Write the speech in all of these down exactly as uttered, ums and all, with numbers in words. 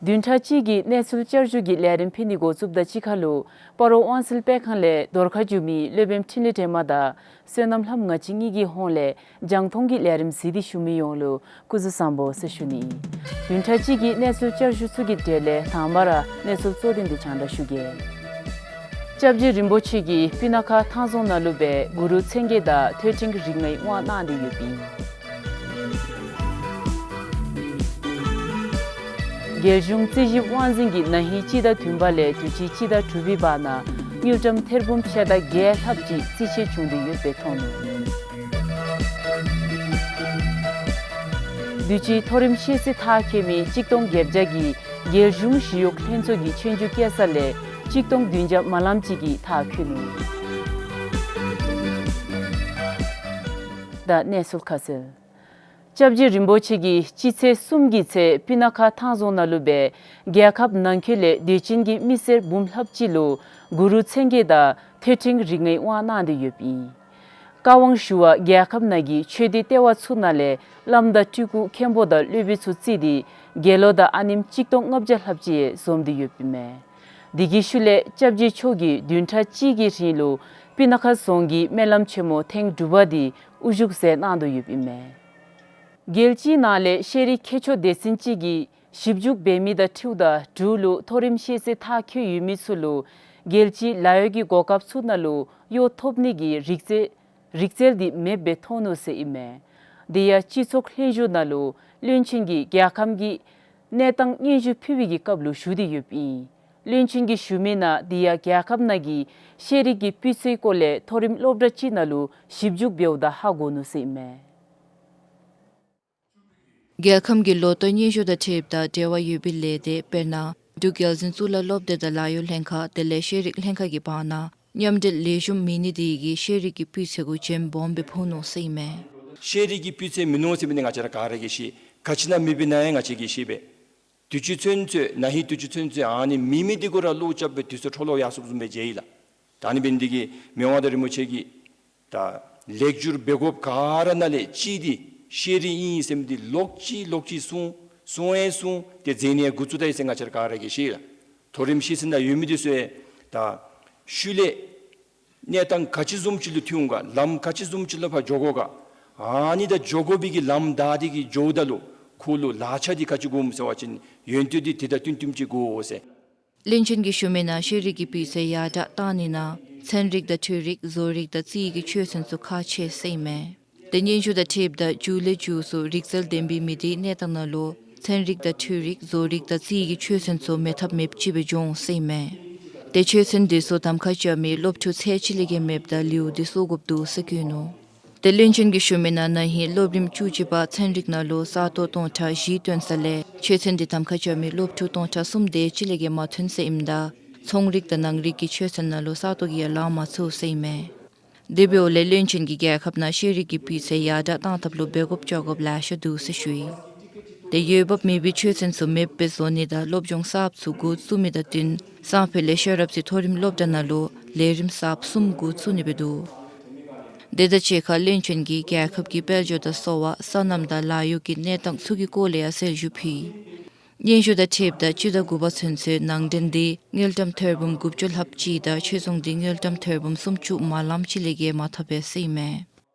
བདུན་ཕྲག་གཅིག་གི་གནས་ཚུལ་བསྐྱར་ཞུ་གི་ལས་རིམ་ཕུལ་ནི་འགོ་བཙུགསཔ་དང་གཅིག་ཁར་ལུ་སྤ་རོ་དབང་གསལ་སྤེལ་ཁང་ལས་བརྡ་ཁ་བསྒྱུར་མི་སློབ་དཔོན་འཕྲིན་ལས་སྒྲོལ་མ་དང་བསོད་ནམས་ལྷམོ་ང་བཅས་གཉིས་ཀྱི་ཧོངས་ལས་རྒྱང་མཐོང་གི་ལས་རིམ་གཟིགས་ཏེ་བཞུགས་མི་ཡོངས་ལུ་སྐུ་གཟུགས་བཟང་པོ་ཟེར་ཞུ་ནི། བདུན་ཕྲག་གཅིག་གི་གནས་ཚུལ་བསྐྱར་ཞུ་ཚུ་གི་གྲས་ལས་དང་པ་ར་གནས་ཚུལ་གཙོ་དོན་འདི་རྒྱང་བསྒྲགས་ཞུ་གེ། སྐྱབས་རྗེ་རིན་པོ་ཆེ་གིས་སྤུ་ན་ཁ་ཐང་རྫོང་ནང་ལུ་སྦེ་གུ་རུ་མཚན་བརྒྱད་དང་ཐོད་ཕྲེང་རིགས་ལྔའི་དབང་གནང་སྟེ་ཡོདཔ་ཨིན། རྒྱལ་གཞུང་རྩིས་ཞིབ་དབང་འཛིན་གྱིས་ན་ཧིང་སྤྱི་ཟླ་བདུན་པ་ལས་དུས་ཅི་སྤྱི་ཟླ་དྲུག་པའི་བར་ན་དངུལ་ཀྲམ་ཐེར་འབུམ་ཕྱེད་དང་བརྒྱད་ལྷགཔ་ཅིག་རྩིས་ཆད་བྱུང་སྟེ་ཡོདཔ་སྦེ་ཐོན་ནུག། དུས་ཅི་མཐོ་རིམ་ཤེས་ཚད་མཐར་འཁྱོལ་མི་གཅིག་སྟོང་བརྒྱད་བརྒྱ་གིས་རྒྱལ་གཞུང་ཞི་གཡོག་ལྷན་ཚོགས་ཀྱི་ཆོས་རྒྱུགས་སྐྱེལ་ས་ལས་གཅིག་སྟོང་བདུན་བརྒྱ་མ་ལངམ་ཅིག་གིས་མཐར་འཁྱོལ་ནུག། ད་གནས་ཚུལ་ཁ་གསལ། སྐྱབས་རྗེ་རིན་པོ་ཆེ་གིས་སྤྱི་ཚེས་གསུམ་གྱི་ཚེ་སྤུ་ན་ཁ་ཐང་རྫོང་ནང་ལུ་སྦེ་རྒྱལ་ཁབ་ནང་འཁོད་ལས་དད་ཅན་གྱི་མི་སེར་འབུམ་ལྷགཔ་ཅིག་ལུ་གུ་རུ་མཚན་བརྒྱད་དང་ཐོད་ཕྲེང་རིགས་ལྔའི་དབང་གནང་སྟེ་ཡོདཔ་ཨིན། བཀའ་དབང་ཞུ་བར་རྒྱལ་ཁབ་ནང་གི་ཆོས་སྡེ་ལྟེ་བ་ཚུ་ནང་ལས་བླམ་དང་སྤྲུལ་སྐུ་མཁན་པོ་དང་སློབ་དཔོན་ཚུ་བརྩིས་ཏེ་དགེ་སློང་དང་ཨ་ནེམོ་གཅིག་སྟོང་ལྔ་བརྒྱ་ལྷགཔ་ཅིག་འཛོམས་ཏེ་ཡོདཔ་ཨིན་མས། དེ་གི་ཤུལ་ལས་སྐྱབས་རྗེ་མཆོག་གིས་བདུན་ཕྲག་གཅིག་གི་རིང་ལུ་སྤུ་ན་ཁ་རྫོང་གི་སྨོན་ལམ་ཆེན་མོ་ཐེངས་དྲུག་པ་འདི་དབུ་བཞུགས་མཛད་གནང་དོ་ཡོདཔ་ཨིན་མས། རྒྱལ་སྤྱིའི་ནང་ལས་ཤེས་རིག་མཁས་མཆོག་སྡེ་ཚན་ཅིག་གིས་ཞིབ་འཇུག་འབད་མི་དང་འཁྲིལཝ་ད་འབྲུག་ལུ་མཐོ་རིམ་ཤེས་ཚད་མཐར་འཁྱོལ་ཡོད་མི་ཚུ་ལུ་རྒྱལ་སྤྱིའི་ལཱ་གཡོག་གི་གོ་སྐབས་ཚུ་ནང་ལུ་གཡོག་ཐོབ་ནི་གི་རིག་རྩལ་རིག་རྩལ་འདི་མེདཔ་སྦེ་ཐོན་ནུག་ཟེར་ཨིན་མས། དེ་ཡང་སྤྱི་ཚོགས་ལྷན་བཞུགས་ནང་ལུ་བློན་ཆེན་གྱིས་རྒྱལ་ཁམས་ཀྱི་གནས་སྟངས་སྙན་ཞུ་ཕུལ་བའི་གི་སྐབས་ལུ་ཞུ་སྟེ་ཡོདཔ་ཨིན། བློན་ཆེན་གྱིས་ཞུ་མི་ནང་དེ་ཡང་རྒྱལ་ཁབ་ནང་གི་ཤེས་རིག་གི་སྤུས་ཚད་སྐོར་ལས་མཐོ་རིམ་སློབ་གྲྭ་ཅིག་ནང་ལུ་ཞིབ་འཇུག་འབདཝ་ད་ཧ་གོ་ནུག་ཟེར་ཨིན་མས། རྒྱལ་ཁམས་ཀྱི་ལོ་ཐོ་སྙན་ཞུ་དང་འཁྲིལཝ་ད་འབྲེལ་བ་ཡོད་པའི་ལས་སྡེ་དཔེར་ན་འབྲུག་རྒྱལ་འཛིན་གཙུག་ལག་སློབ་སྡེ་དང་ལཱ་གཡོག་ལྷན་ཁག་དེ་ལས་ཤེས་རིག་ལྷན་ཁག་གི་བར་ན་མཉམ་འབྲེལ་ལེགས་ཤོམ་མེད་ནི་དེ་གིས་ཤེས་རིག་གི་སྤུས་ཚད་གུ་བྱེམ་སྦོམ་སྦེ་ཕོག་ནུག་ཟེར་ཨིན་མས། ཤེས་རིག་གི་སྤུས་ཚད་མིན་ནུག་ཟེར་མི་འདི་ང་བཅས་ར་ག་ར་གིས་ཤེས། ག་ཅི་ནང་མེདཔ་ཨིན་ན་ཡང་ང་བཅས་ཀྱིས་ཤེས་པས། དུས་ཅི་ཚུན་ཚོད་ན་ཧིང་དུས་ཅི་ཚུན་ཚོད་ཨ་ནི་མེད་མི་འདི་གུ་ར་བློ་རྐྱབ་སྦེ་དུས་ཚོད་འཕྲོ་བརླག་ཡར་སོངམ་བཟུམ་སྦེ་མཇལ་ཡི་ལགས། ད་ཨ་ནི་འབད་ནི་འདི་གིས་མི་དབང་མངའ་བདག་རིན་པོ་ཆེ་གིས་ད་ལེགས་བསྒྱུར་འབད་དགོཔ་ག་ར་ནང་ལས་གཅིག་འདི་ཤེས་རིག་ཨིན་ཟེར་མི་འདི་ལོག་ཅི་ལོག་ཅི་གསུངས་གསུང་ཡང་གསུངས་ཏེ་མཛད་ནི་ཡང་འགོ་བཙུགས་ད་ཡི་ཟེར་ང་བཅས་ར་ག་ར་གིས་ཤེས་ལགས། མཐོ་རིམ་ཤེས་ཚད་ནང་ཡོད་མི་འདི་ཚུ་ཡང་ད་ཤུལ་ལས་གནས་སྟངས་ག་ཅི་བཟུམ་ཅིག་ལུ་ཐོན་འོང་ག་ལམ་ག་ཅི་བཟུམ་ཅིག་ལུ་ཕར་འགྱོ་དགོ་ག་ཨ་ནི་ད་འགྱོ་དགོ་པའི་གི་ལམ་བདའ་སྟེ་གི་འགྱོཝ་ད་ལུ་ཁོ་ལུ་ལག་ཆ་འདི་ག་ཅི་དགོཔ་སྨོ་ཟེར་བ་ཅིན་ཡོན་ཏན་འདི་དེ་དང་བསྟུན་བསྟུནམ་ཅིག་དགོ་ཟེར། བློན་ཆེན་གྱིས་ཞུ་མི་ནང་ཤེས་རིག་གི་སྤུས་ཚད་ཡར་དྲག་གཏང་ནི་ནང་ཚན་རིག་དང་འཕྲུལ་རིག་བཟོ་རིག་དང་རྩིས་ཀྱི་ཆོས་ཚན་ཚུ་ཁག་ཆེ་ཟེར་ཨིན་མས། ཏེ་སྙན་ཞུ་དང་འཁྲིལཝ་ད་མཇུག་ལས་མཇུག་སུ་རིག་རྩལ་ལྡན་པའི་མི་སྡེའི་གནས་སྟངས་ནང་ལུ་ཚན་རིག་དང་འཕྲུལ་རིག་བཟོ་རིག་དང་རྩིས་ཀྱི་ཆོས་ཚན་ཚུ་མེད་ཐབས་མེདཔ་ཅིག་སྦེ་འགྱོ་འོང་ཟེར་ཨིན་མས། ཏེ་ཆོས་ཚན་འདི་ཚུ་གདམ་ཁ་རྐྱབ་མི་སློབ་ཕྲུག་ཚད་ཅིག་ལས་བརྒལ་མེདཔ་ད་ལེའུ་འདི་སོར་དགོཔ་འདུག་ཟེར་བཀོད་ནུག། ཏེ་བློན་ཆེན་གྱིས་ཞུ་མི་ནང་ན་ཧིང་སློབ་རིམ་བཅུ་གཅིག་པ་ཚན་རིག་ནང་ལུ་ས་སྟོང་སྟོང་ཕྲག་བཞི་ཐོན་ས་ལས་ཆོས་ཚན་འདི་གདམ་ཁ་རྐྱབ་མི་སློབ་ཕྲུག་སྟོང་ཕྲག་གསུམ་དེ་ཅིག་ལས་བརྒལ་མ་ཐོན་ཟེར་ཨིནམ་ད་ཚོང་རིག་དང་ནང་རིག་གི་ཆོས་ཚན་ནང་ལུ་ས་སྟོང་གིས་ཡང་ལང་མ་ཚུགས་ཟེར་ཨིན་མས། དེ་འབདཝ་ལས་བློན་ཆེན་གྱིས་རྒྱལ་ཁབ་ནང་ཤེས་རིག་གི་སྤུས་ཚད་ཡར་དྲག་གཏང་ཐབས་ལུ་འབད་དགོཔ་བཅོ་དགོཔ་ལེ་ཤ་འདུག་ཟེར་ཞུ་ཡི། ཏེ་འོས་འབབ་མེད་པའི་ཆོས་ཚན་ཚུ་མེདཔ་སྦེ་བཟོ་ནི་དང་སློབ་སྦྱོང་གསརཔ་ཚུ་འགོ་བཙུགས་མི་དང་བསྟུན་སང་ཕོད་ལས་ཤེས་རབ་རྩེ་མཐོ་རིམ་སློབ་གྲྭ་ནང་ལུ་ལས་རིམ་གསརཔ་གསུམ་འགོ་བཙུགས་ནི་སྦེ་འདུག། དེ་དང་གཅིག་ཁར་བློན་ཆེན་གྱིས་རྒྱལ་ཁབ་ཀྱི་དཔལ་འབྱོར་དང་གསོ་བ་སོ་ནམ་དང་ལཱ་གཡོག་གི་གནས་སྟངས་ཚུ་གི་སྐོར་ལས་ཡང་གསལ་ཞུ་ཕུལ་ཡི། སྙན་ཞུ་དང་འཁྲིལཝ་ད་སྤྱི་ཟླ་དགུ་པ་ཚུན་ཚོད་ནང་འདྲེན་འདི་དངུལ་ཀྲམ་ཐེར་འབུམ་དགུ་བཅུ་ལྷགཔ་ཅིག་དང་ཕྱིར་ཚོང་འདི་དངུལ་ཀྲམ་ཐེར་འབུམ་སུམ་ཅུ་མ་ལངམ་ཅིག་ལས་བརྒལ་མ་འཐབ་པས་ཟེར་ཨིན་མས།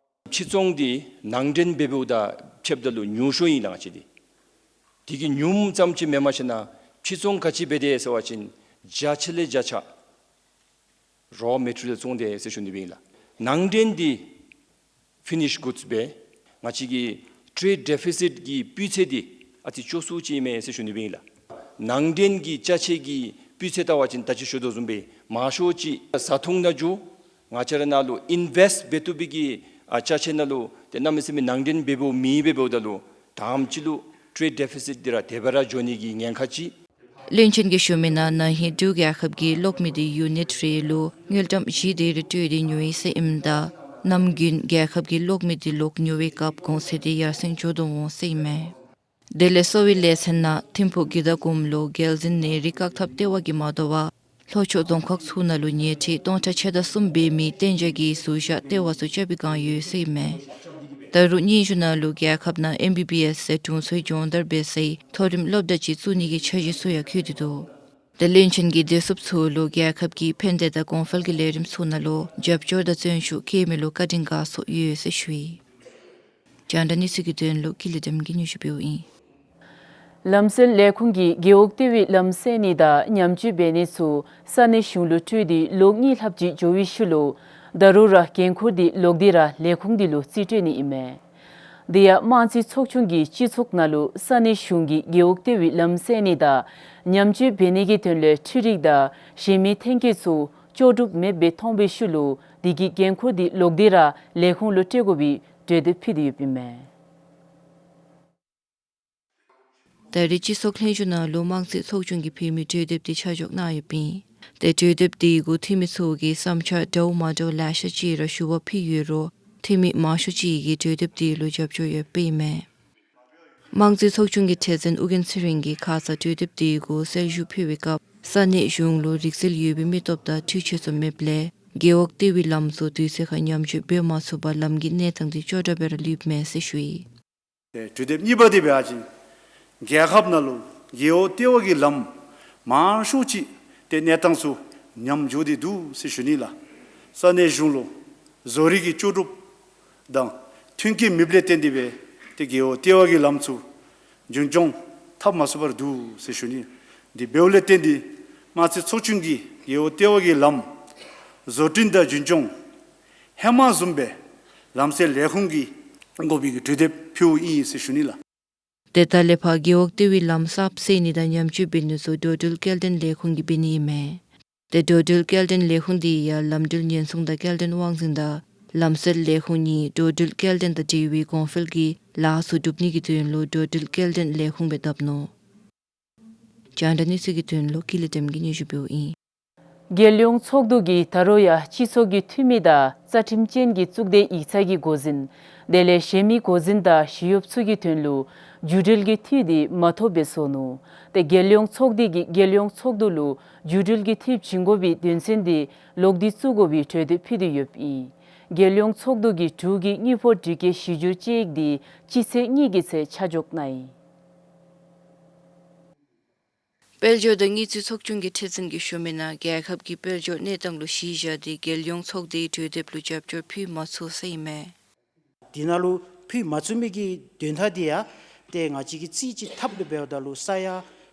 ཕྱིར་ཚོང་འདི་ནང་འདྲེན་འབདཝ་ད་ཕྱདཔ་ད་ལུ་ཉུང་ཤོས་ཨིན་ལགས་ང་བཅས་འདི། དེ་གིས་ཉུངམ་ཙམ་ཅིག་མེནམ་ཞིན་ན་ཕྱིར་ཚོང་ག་ཅི་འབད་དེས་ཟེར་བ་ཅིན་བརྒྱ་ཆ་ལས་བརྒྱ་ཆ་རོ་མེ་ཊི་རི་ཡལ་བཙོང་དེས་ཟེར་ཞུ་ནི་སྦེ་ཨིན་ལགས། ནང་འདྲེན་འདི་ཕི་ནིཤ་གུཌསི་སྦེ་ང་བཅས་ཀྱི་ཊེརེཌ་ཌེ་ཕི་སིཊ་ཀྱི་སྤུས་ཚད་འདི་ཨ་ཙི་སྐྱོ་སུ་ཅིག་ཨིན་མས་ཟེར་ཞུ་ནི་སྦེ་ཨིན་ལགས། ནང་འདྲེན་གྱི་ཅ་ཆས་ཀྱི་སྤུས་ཚད་བལྟ་བ་ཅིན་ད་ཅི་ཞུ་དོ་བཟུམ་སྦེ་མང་ཤོས་ཅིག་བཟའ་འཐུང་ནང་འགྱོ་ང་བཅས་ར་ནང་ལུ་ཨིན་ཝེསཊ་འབད་བཏུབ་པའི་གི་ཨ་ཅ་ཆས་ནང་ལུ་ཏེ་གནམ་མེད་ས་མེད་ནང་འདྲེན་འབདཝ་མེད་པར་འབདཝ་ད་ལུ་དང་པ་ཅིག་ལུ་ཊེརེཌ་ཌེ་ཕི་སིཊ་འདི་ར་དེ་སྦེ་ར་འགྱོ་ནི་གི་ཉེན་ཁ་ཅིག། བློན་ཆེན་གྱིས་ཞུ་མི་ནང་ན་ཧིང་འབྲུག་རྒྱལ་ཁབ་ཀྱི་གློག་མེ་འདི་ཡུ་ནིཊ་རེ་ལུ་དངུལ་ཀྲམ་བཞི་དེ་རེ་སྤྲོད་དེ་ཉོ་ཡི་ཟེར་ཨིནམ་ད་ནམ་རྒྱུན་རྒྱལ་ཁབ་ཀྱི་གློག་མེ་འདི་ལོག་ཉོ་བའི་སྐབས་གོང་ཚད་འདི་ཡར་སེང་འགྱོ་དོ་འོང་ཟེར་ཨིན་མས། དེ་ལས་གསོ་བའི་ལས་ཚན་ནང་ཐིམ་ཕུག་དགེ་ཟླ་སྒོམ་ལུ་རྒྱལ་འཛིན་ནད་རིགས་བཀག་ཐབས་ལྟེ་བ་གིས་མ་དོ་བར་ལྷོ་ཕྱོགས་རྫོང་ཁག་ཚུ་ནང་ལུ་ཉལ་ཁྲི་སྟོང་ཕྲག་ཕྱེད་དང་གསུམ་འབད་མི་གཏན་འཇགས་ཀྱི་ཟུར་བཞག་ལྟེ་བ་ཚུ་རྐྱབ་པའི་བསྒང་ཡོད་ཟེར་ཨིན་མས། ད་རུང་སྙན་ཞུ་ནང་ལུ་རྒྱལ་ཁབ་ནང་ཨེམ་བི་བི་ཨེསི་ཟེར་དྲུང་འཚོའི་སྦྱོང་བརྡར་འབད་སའི་མཐོ་རིམ་སློབ་གྲྭ་ཅིག་བཙུགས་ནི་གི་འཆར་གཞི་ཚུ་ཡང་བཀོད་དེ་འདུག། ཏེ་བློན་ཆེན་གྱིས་བདེ་སྲུངཔ་ཚུ་ལུ་རྒྱལ་ཁབ་ཀྱི་ཕན་བདེ་དང་གོང་འཕེལ་གྱི་ལས་རིམ་ཚུ་ནང་ལུ་རྒྱབ་སྐྱོར་དང་བརྩོན་ཤུགས་བསྐྱེད་མི་ལུ་བཀའ་དྲིན་དགའ་ཚོར་ཡོད་ཟེར་ཞུ་ཡི། རྒྱང་བསྒྲགས་གནས་ཚུལ་གྱི་དོན་ལུ་ཀུན་ལེགས་བདེམ་གྱིས་སྙན་ཞུ་ཕུལཝ་ཨིན། ལམ་སེལ་ལས་ཁུངས་ཀྱིས་རྒེད་འོག་ལྟེ་བའི་ལམ་སེལ་ནི་དང་ཉམས་བཅོས་འབད་ནི་ཚུ་ས་གནས་གཞུང་ལུ་སྤྲོད་དེ་ལོ་གཉིས་ལྷགཔ་ཅིག་འགྱོ་བའི་ཤུལ་ལུ་ད་རུང་ར་འགན་ཁུར་འདི་ལོག་སྟེ་ར་ལས་ཁུངས་འདི་ལུ་རྩིས་སྤྲོད་ནི་ཨིན་མས། དེ་ཡང་དམངས་རྩིས་ཚོགས་ཆུང་གིས་སྤྱི་ཚོགས་ནང་ལུ་ས་གནས་གཞུང་གིས་རྒེད་འོག་ལྟེ་བའི་ལམ་སེལ་ནི་དང་ཉམས་བཅོས་འབད་ནི་གི་དོན་ལས་འཕྲུལ་རིག་དང་གཞན་མི་ཐོན་སྐྱེད་ཚུ་ལྕོགས་གྲུབ་མེདཔ་སྦེ་མཐོང་བའི་ཤུལ་ལུ་དེ་གི་འགན་ཁུར་འདི་ལོག་སྟེ་ར་ལས་ཁུངས་ལུ་སྤྲོད་དགོ་པའི་གྲོས་འདེབས་ཕུལ་ཏེ་ཡོདཔ་ཨིན་མས། ད་རེས་སྤྱི་ཚོགས་ལྷན་བཞུགས་ནང་ལུ་དམངས་རྩིས་ཚོགས་ཆུང་གིས་ཕུལ་མི་གྲོས་འདེབས་འདི་ཆ་འཇོག་གནང་ཡོདཔ་ཨིན། ཏེ་གྲོས་འདེབས་འདི་གུ་འཐུས་མི་ཚུ་གིས་བསམ་འཆར་འདྲཝ་མ་འདྲཝ་ལེ་ཤ་ཅིག་ར་ཞུ་བ་ཕུལ་ཡོད་རུང་འཐུས་མི་མང་ཤོས་ཅིག་གིས་གྲོས་འདེབས་འདི་ལུ་རྒྱབ་སྐྱོར་ཡོདཔ་ཨིན་མས། དམངས་རྩིས་ཚོགས་ཆུང་གི་ཁྲི་འཛིན་ཨོ་རྒྱན་ཚེ་རིང་གིས་ཁ་ཙ་གྲོས་འདེབས་འདི་གུ་གསལ་ཞུ་ཕུལ་བའི་སྐབས་ས་གནས་གཞུང་ལུ་རིག་རྩལ་ཡོད་པའི་མི་སྟོབས་དང་འཕྲུལ་ཆས་ཚུ་མེདཔ་ལས་རྒེད་འོག་ལྟེ་བའི་ལམ་ཚུ་དུས་ཚོད་ཁར་ཉམས་བཅོས་འབད་མ་ཚུགས་པར་ལམ་གྱི་གནས་སྟངས་འདི་སྐྱོ་དྲགས་སྦེ་ར་ལུསཔ་མས་ཟེར་ཞུ་ཡི། ཏེ་གྲོས་འདེབས་གཉིས་པ་འདི་འབད་བ་ཅིན་རྒྱལ་ཁབ་ནང་ལུ་རྒེད་འོག་ལྟེ་བ་གི་ལམ་མང་ཤོས་ཅིག་ཏེ་གནས་སྟངས་ཚུ་ཉམས་འགྱོ་སྟེ་འདུག་ཟེར་ཞུ་ནི་ལགས། ས་གནས་གཞུང་ལུ་བཟོ་རིག་གི་ལྕོགས་གྲུབ་དང་མཐུན་རྐྱེན་མེདཔ་ལས་བརྟེན་ཏེ་སྦེ་ཏེ་རྒེད་འོག་ལྟེ་བ་གི་ལམ་ཚུ་རྒྱུན་སྐྱོང་འཐབ་མ་ཚུགས་པར་འདུག་ཟེར་ཞུ་ནི། དེ་འབདཝ་ལས་བརྟེན་ཏེ་དམངས་རྩིས་ཚོགས་ཆུང་གིས་རྒེད་འོག་ལྟེ་བ་གི་ལམ་བཟོ་སྐྲུན་དང་རྒྱུན་སྐྱོང་ཧེ་མ་བཟུམ་སྦེ་ལམ་སེལ་ལས་ཁུངས་ཀྱིས་དགོ་པའི་གི་གྲོས་འདེབས་ཕུལཝ་ཨིན་ཟེར་ཞུ་ནི་ལགས། ཏེ་ད་ལས་ཕར་རྒེད་འོག་ལྟེ་བའི་ལམ་གསརཔ་སེལ་ནི་དང་ཉམས་བཅོས་འབད་ནི་ཚུ་འགྲོ་འགྲུལ་སྐྱེལ་འདྲེན་ལས་ཁུངས་ཀྱིས་འབད་ནི་ཨིན་མས། ཏེ་འགྲོ་འགྲུལ་སྐྱེལ་འདྲེན་ལས་ཁུངས་འདི་ཡང་ལམ་འགྲུལ་ཉེན་སྲུང་དང་སྐྱེལ་འདྲེན་དབང་འཛིན་དང་ལམ་སེལ་ལས་ཁུངས་གཉིས་འགྲོ་འགྲུལ་སྐྱེལ་འདྲེན་དང་འབྲེལ་བའི་གོང་འཕེལ་གྱི་ལཱ་ཚུ་སྒྲུབ་ནི་གི་དོན་ལུ་འགྲོ་འགྲུལ་སྐྱེལ་འདྲེན་ལས་ཁུངས་སྦེ་བསྡབ་ནུག། རྒྱང་བསྒྲགས་གནས་ཚུལ་གྱི་དོན་ལུ་ཀུན་ལེགས་བདེམ་གྱིས་སྙན་ཞུ་ཕུལཝ་ཨིན། རྒྱལ་ཡོངས་ཚོགས་འདུ་གིས་ད་རུང་ཡང་སྤྱི་ཚོགས་ཀྱི་འཐུས་མི་དང་རྩ་ཁྲིམས་ཅན་གྱི་གཙུག་སྡེ་ཡིག་ཚང་གི་འགོ་འཛིན་དེ་ལས་གཞན་མི་འགོ་འཛིན་དང་ཞི་གཡོགཔ་ཚུ་གི་དོན་ལུ་རྒྱུ་འབྲེལ་གྱི་འཐུས་འདི་མ་ཐོབ་པར་བཟོ་ནུག། ཏེ་རྒྱལ་ཡོངས་ཚོགས་སྡེ་གིས་རྒྱལ་ཡོངས་ཚོགས་འདུ་ལུ་རྒྱུ་འབྲེལ་གྱི་འཐུས་བྱིན་དགོ་པའི་དོན་ཚན་འདི་ལོག་སྟེ་བཙུགས་དགོ་པའི་གྲོས་འདེབས་ཕུལ་ཏེ་ཡོདཔ་ཨིན། རྒྱལ་ཡོངས་ཚོགས་འདུ་གིས་འབྲུག་གི་དངུལ་ཕོགས་སྒྲིག་བཀོད་གཞི་འགྱུར་དཔྱད་ཡིག་འདི་སྤྱི་ཚེས་གཉིས་ཀྱི་ཚེ་ཆ་འཇོག་གནང་ཡི། དཔལ་འབྱོར་དང་དངུལ་རྩིས་ཚོགས་ཆུང་གི་ཁྲི་འཛིན་གྱིས་ཞུ་མི་ནང་རྒྱལ་ཁབ་ཀྱི་དཔལ་འབྱོར་གནས་སྟངས་ལུ་གཞི་བཞག་སྟེ་རྒྱལ་ཡོངས་ཚོགས་སྡེའི་གྲོས་འདེབས་ལུ་རྒྱབ་སྐྱོར་ཕུལ་མ་ཚུགས་ཟེར་ཨིན་མས། དེ་ནང་ལུ་ཕུལ་མ་ཚུགས་མི་གི་དོན་དག་འདི་ཡང་ཏེ་ང་བཅས་ཀྱིས་རྩིས་ཅིག་འཐབ་དོ་འབདཝ་ད་ལུ་ས་ཡ་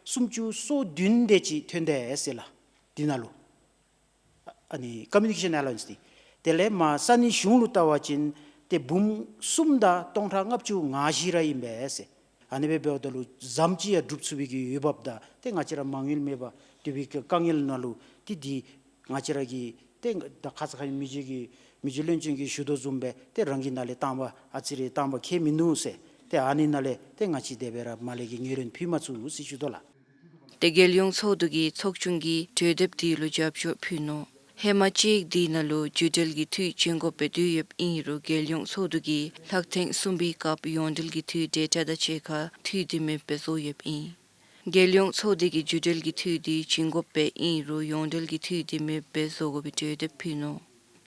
སུམ་ཅུ་སོ་བདུན་དེ་ཅིག་ཐོན་དེས་ཟེར་ལགས། དེ་ནང་ལུ་ཨ་ནི་ཀོ་མིའུ་ནི་ཀེ་ཤཱན་ཨ་ལ་ཝན་སི་འདི་དེ་ལས་མར་ས་གནས་གཞུང་ལུ་བལྟ་བ་ཅིན་ཏེ་འབུམ་གསུམ་དང་སྟོང་ཕྲག་ལྔ་བཅུ་ང་བཞི་ར་ཨིན་པས་ཟེར། ཨ་ནི་སྦེ་འབདཝ་ད་ལུ་ཟམ་ཅིག་ཡང་སྒྲུབ་ཚུགས་པའི་གི་འོས་འབབ་དང་ཏེ་ང་བཅས་ར་མ་དངུལ་མེད་པར་སྡོད་པའི་གི་དཀའ་ངལ་ནང་ལུ་ཏེ་འདི་ང་བཅས་ར་གི་ཏེ་ད་ཁ་ཙ་ཁ་ཉིནམ་མི་རྗེ་གི་མི་རྗེ་བློན་ཆེན་གྱིས་ཞུ་དོ་བཟུམ་སྦེ་ཏེ་རང་གི་ནང་ལས་བཏང་པ་ཨ་ཙི་རེ་བཏང་པ་ཁྱད་མིན་ནུག་ཟེར། ཏེ་ཨ་ནི་ནང་ལས་ཏེ་ང་བཅས་དེ་སྦེ་ར་མར་ལས་ཀྱི་ངོས་ལེན་ཕུལ་མ་ཚུགས་ཟེར་ཞུ་དོ་ལགས། ཏེ་རྒྱལ་ཡོངས་ཚོགས་འདུ་གིས་ཚོགས་ཆུང་གི་གྲོས་འདེབས་འདི་ལུ་རྒྱབ་སྐྱོར་ཕུལ་ནུག། ཧེ་མ་དཔྱད་ཡིག་འདི་ནང་ལུ་རྒྱུ་འབྲེལ་གྱི་འཐུས་བྱིན་དགོཔ་སྦེ་འདུག་ཡོདཔ་ཨིན་རུང་རྒྱལ་ཡོངས་ཚོགས་འདུ་གིས་ལྷག་ཐེངས་གསུམ་པའི་སྐབས་ཡོངས་འབྲེལ་གྱི་འཐུས་ཌེ་ཊ་དང་གཅིག་ཁར་འཐུས་འདི་མེདཔ་སྦེ་བཟོ་ཡོདཔ་ཨིན། རྒྱལ་ཡོངས་ཚོགས་སྡེ་གིས་རྒྱུ་འབྲེལ་གྱི་འཐུས་འདི་བྱིན་དགོཔ་སྦེ་ཨིན་རུང་ཡོངས་འབྲེལ་གྱི་འཐུས་འདི་མེདཔ་སྦེ་བཟོ་དགོ་པའི་གྲོས་འདེབས་ཕུལ་ནུག།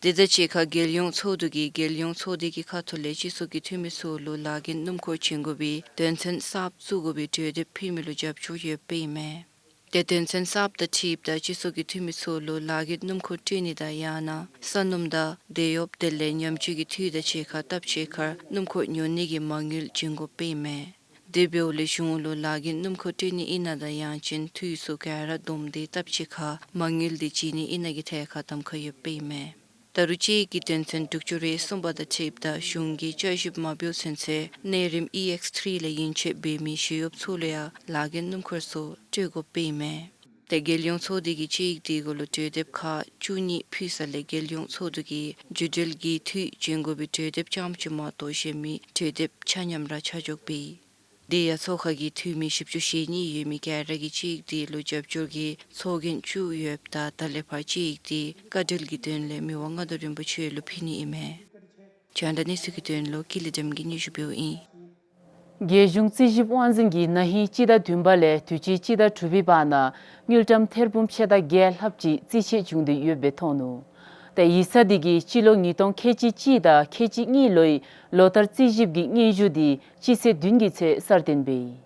དེ་དང་གཅིག་ཁར་རྒྱལ་ཡོངས་ཚོགས་འདུ་གིས་རྒྱལ་ཡོངས་ཚོགས་སྡེ་གི་ཁ་ཐུག་ལས་སྤྱི་ཚོགས་ཀྱི་འཐུས་མི་ཚུ་ལུ་ལཱ་འགན་སྣུམ་འཁོར་བྱིན་དགོ་པའི་དོན་ཚན་གསརཔ་བཙུགས་དགོ་པའི་གྲོས་འདེབས་ཕུལ་མི་ལུ་རྒྱབ་སྐྱོར་ཡོདཔ་ཨིན་མས། ཏེ་དོན་ཚན་གསརཔ་དང་འཁྲིལཝ་ད་སྤྱི་ཚོགས་ཀྱི་འཐུས་མི་ཚུ་ལུ་ལཱ་འགན་སྣུམ་འཁོར་སྤྲོད་ནི་དང་ཡང་ན་ས་སྣུམ་དང་དེད་གཡོགཔ་དེ་ལས་ཉམས་བཅོས་ཀྱི་འཐུས་དང་གཅིག་ཁར་སྟབས་གཅིག་ཁར་སྣུམ་འཁོར་ཉོ་ནི་གི་མ་དངུལ་བྱིན་དགོཔ་ཨིན་མས། དེ་འབདཝ་ལས་གཞུང་ལུ་ལཱ་འགན་སྣུམ་འཁོར་སྤྲོད་ནི་ཨིན་ན་དང་ཡང་ཅིན་འཐུས་ཚུ་ག་ར་བསྡོམས་ཏེ་སྟབས་གཅིག་ཁར་མ་དངུལ་འདི་བྱིན་ནི་ཨིན་ན་གི་ཐད་ཁར་གདམ་ཁ་ཡོདཔ་ཨིན་མས། ད་རུང་དཔྱད་ཡིག་གི་དོན་ཚན་དྲུག་ཅུ་རེ་གསུམ་པ་དང་འཁྲིལཝ་ད་གཞུང་གིས་བསྐྱར་ཞིབ་མ་འབད་བའི་ཚུན་ཚོད་གནས་རིམ་ཨི་ཨེགསི་ཐི་རི་ལས་ཡན་ཆད་འབད་མི་ཞི་གཡོགཔ་ཚུ་ལུ་ཡང་ལཱ་འགན་སྣུམ་འཁོར་ཚུ་སྤྲོད་དགོཔ་ཨིན་མས། ཏེ་རྒྱལ་ཡོངས་ཚོགས་སྡེ་གིས་དཔྱད་ཡིག་དེ་གུ་ལུ་གྲོས་འདེབས་ཁག་བཅུ་གཉིས་ཕུལ་ས་ལས་རྒྱལ་ཡོངས་ཚོགས་འདུ་གིས་རྒྱུ་འབྲེལ་གྱི་འཐུས་བྱིན་དགོ་པའི་གྲོས་འདེབས་རྐྱངམ་ཅིག་མ་གཏོགས་གཞན་མི་གྲོས་འདེབས་ཆ་མཉམ་ར་ཆ་འཇོག་འབད་ཡི། དེ་ཡང་ཚོགས་ཁང་གི་འཐུས་མི་བཞི་བཅུ་ཞེ་གཉིས་ཡོད་མི་ག་ར་གིས་དཔྱད་ཡིག་དེ་ལུ་རྒྱབ་སྐྱོར་གྱི་ཚོགས་རྒྱན་བཙུགས་ཡོདཔ་ད་ད་ལས་ཕར་དཔྱད་ཡིག་དེ་བཀའ་འཁྲིལ་གྱི་དོན་ལས་མི་དབང་མངའ་བདག་རིན་པོ་ཆེ་ལུ་ཕུལ་ནི་ཨིན་མས། རྒྱང་བསྒྲགས་གནས་ཚུལ་གྱི་དོན་ལུ་ཀུན་ལེགས་བདེམ་གྱིས་སྙན་ཞུ་འབདཝ་ཨིན། རྒྱལ་གཞུང་རྩིས་ཞིབ་དབང་འཛིན་གྱིས་ན་ཧིང་སྤྱི་ཟླ་བདུན་པ་ལས་དུས་ཅི་སྤྱི་ཟླ་དྲུག་པའི་བར་ན་དངུལ་ཀྲམ་ཐེར་འབུམ་ཕྱེད་དང་བརྒྱད་ལྷགཔ་ཅིག་རྩིས་ཆད་བྱུང་སྟེ་ཡོདཔ་སྦེ་མཐོང་ནུག། ཏེ་ཡིག་ཚང་འདི་གིས་སྤྱི་ལོ་ཉིས་སྟོང་ཁལ་གཅིག་གཅིག་དང་ཁལ་གཅིག་གཉིས་ལོའི་ལོ་ལྟར་རྩིས་ཞིབ་ཀྱི་སྙན་ཞུ་འདི་སྤྱི་ཚེས་བདུན་གྱི་ཚེ་གསར་བཏོན་འབད་ཡི།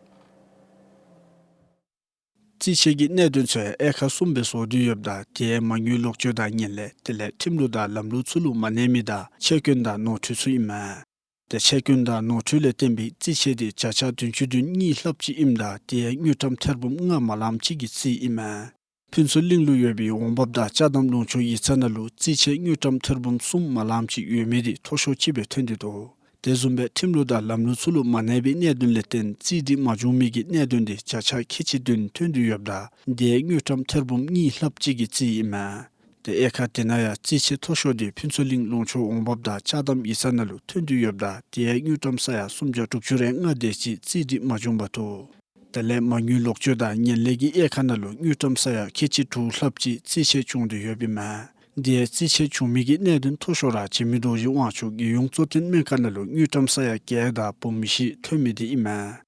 རྩིས་ཆད་ཀྱི་གནད་དོན་ཚུ་ཡང་དབྱེ་ཁག་གསུམ་སྦེ་བཟོ་སྟེ་ཡོདཔ་ད་དེ་ཡང་མ་དངུལ་ལོག་སྤྱོད་དང་ངན་ལྷད་དེ་ལས་ཁྲིམས་ལུགས་དང་ལམ་ལུགས་ཚུ་ལུ་མ་གནས་མི་དང་ཆད་སྐྱོན་དང་ནོར་འཁྲུལ་ཚུ་ཨིན་མས། ཏེ་ཆད་སྐྱོན་དང་ནོར་འཁྲུལ་ལས་བརྟེན་པའི་རྩིས་ཆད་དེ་བརྒྱ་ཆ་བདུན་ཅུ་དོན་གཉིས་ལྷགཔ་ཅིག་ཨིནམ་ད་དེ་ཡང་དངུལ་ཀྲམ་ཐེར་འབུམ་ལྔ་མ་ལངམ་ཅིག་གི་རྩིས་ཨིན་མས། ཕུན་ཚོགས་གླིང་ལུ་ཡོད་པའི་འོང་འབབ་དང་ཅ་དམ་ལུང་ཕྱོགས་ཡིག་ཚང་ནང་ལུ་རྩིས་ཆད་དངུལ་ཀྲམ་ཐེར་འབུམ་གསུམ་མ་ལངམ་ཅིག་ཡོད་མི་དེ་མཐོ་ཤོས་ཅིག་སྦེ་ཐོན་ཏེ་འདུག། དེ་བཟུམ་སྦེ་ཁྲིམས་ལུགས་དང་ལམ་ལུགས་ཚུ་ལུ་མ་གནས་པའི་གནད་དོན་ལས་བརྟེན་རྩིས་སྒྲིག་མ་བྱུང་མི་གི་གནད་དོན་དེ་བརྒྱ་ཆ་ཁལ་གཅིག་བདུན་ཐོན་ཏེ་ཡོདཔ་ད་དེ་ཡང་དངུལ་ཀྲམ་ཐེར་འབུམ་གཉིས་ལྷགཔ་ཅིག་གི་རྩིས་ཨིན་མས། ཏེ་དབྱེ་ཁག་དེ་ནང་ཡང་རྩིས་ཆད་མཐོ་ཤོས་དེ་ཕུན་ཚོགས་གླིང་ལུང་ཕྱོགས་འོང་འབབ་དང་ཅ་དམ་ཡིག་ཚང་ནང་ལུ་ཐོན་ཏེ་ཡོདཔ་ད་དེ་ཡང་དངུལ་ཀྲམ་ས་ཡ་སུམ་བརྒྱ་དྲུག་ཅུ་རེ་ལྔ་དེ་ཅིག་རྩིས་སྒྲིག་མ་བྱུང་བར་འདུག། དེ་ལས་མ་དངུལ་ལོག་སྤྱོད་དང་ངན་ལྷད་ཀྱི་དབྱེ་ཁག་ནང་ལུ་དངུལ་ཀྲམ་ས་ཡ་ཁལ་གཅིག་དྲུག་ལྷགཔ་ཅིག་རྩིས་ཆད་བྱུང་སྟེ་ཡོདཔ་ཨིན་མས། དེ་ཡང་རྩིས་ཆད་བྱུང་མི་གི་གནད་དོན་མཐོ་ཤོས་ར་འཇིགས་མེད་རྡོ་རྗེ་དབང་ཕྱུག་རྒྱལ་ཡོངས་གཙོ་བསྟེན་སྨན་ཁང་ནང་ལུ་དངུལ་ཀྲམ་ས་ཡ་བརྒྱད་དང་འབུམ་བཞི་ཐོན་མི་དེ་ཨིན་མས།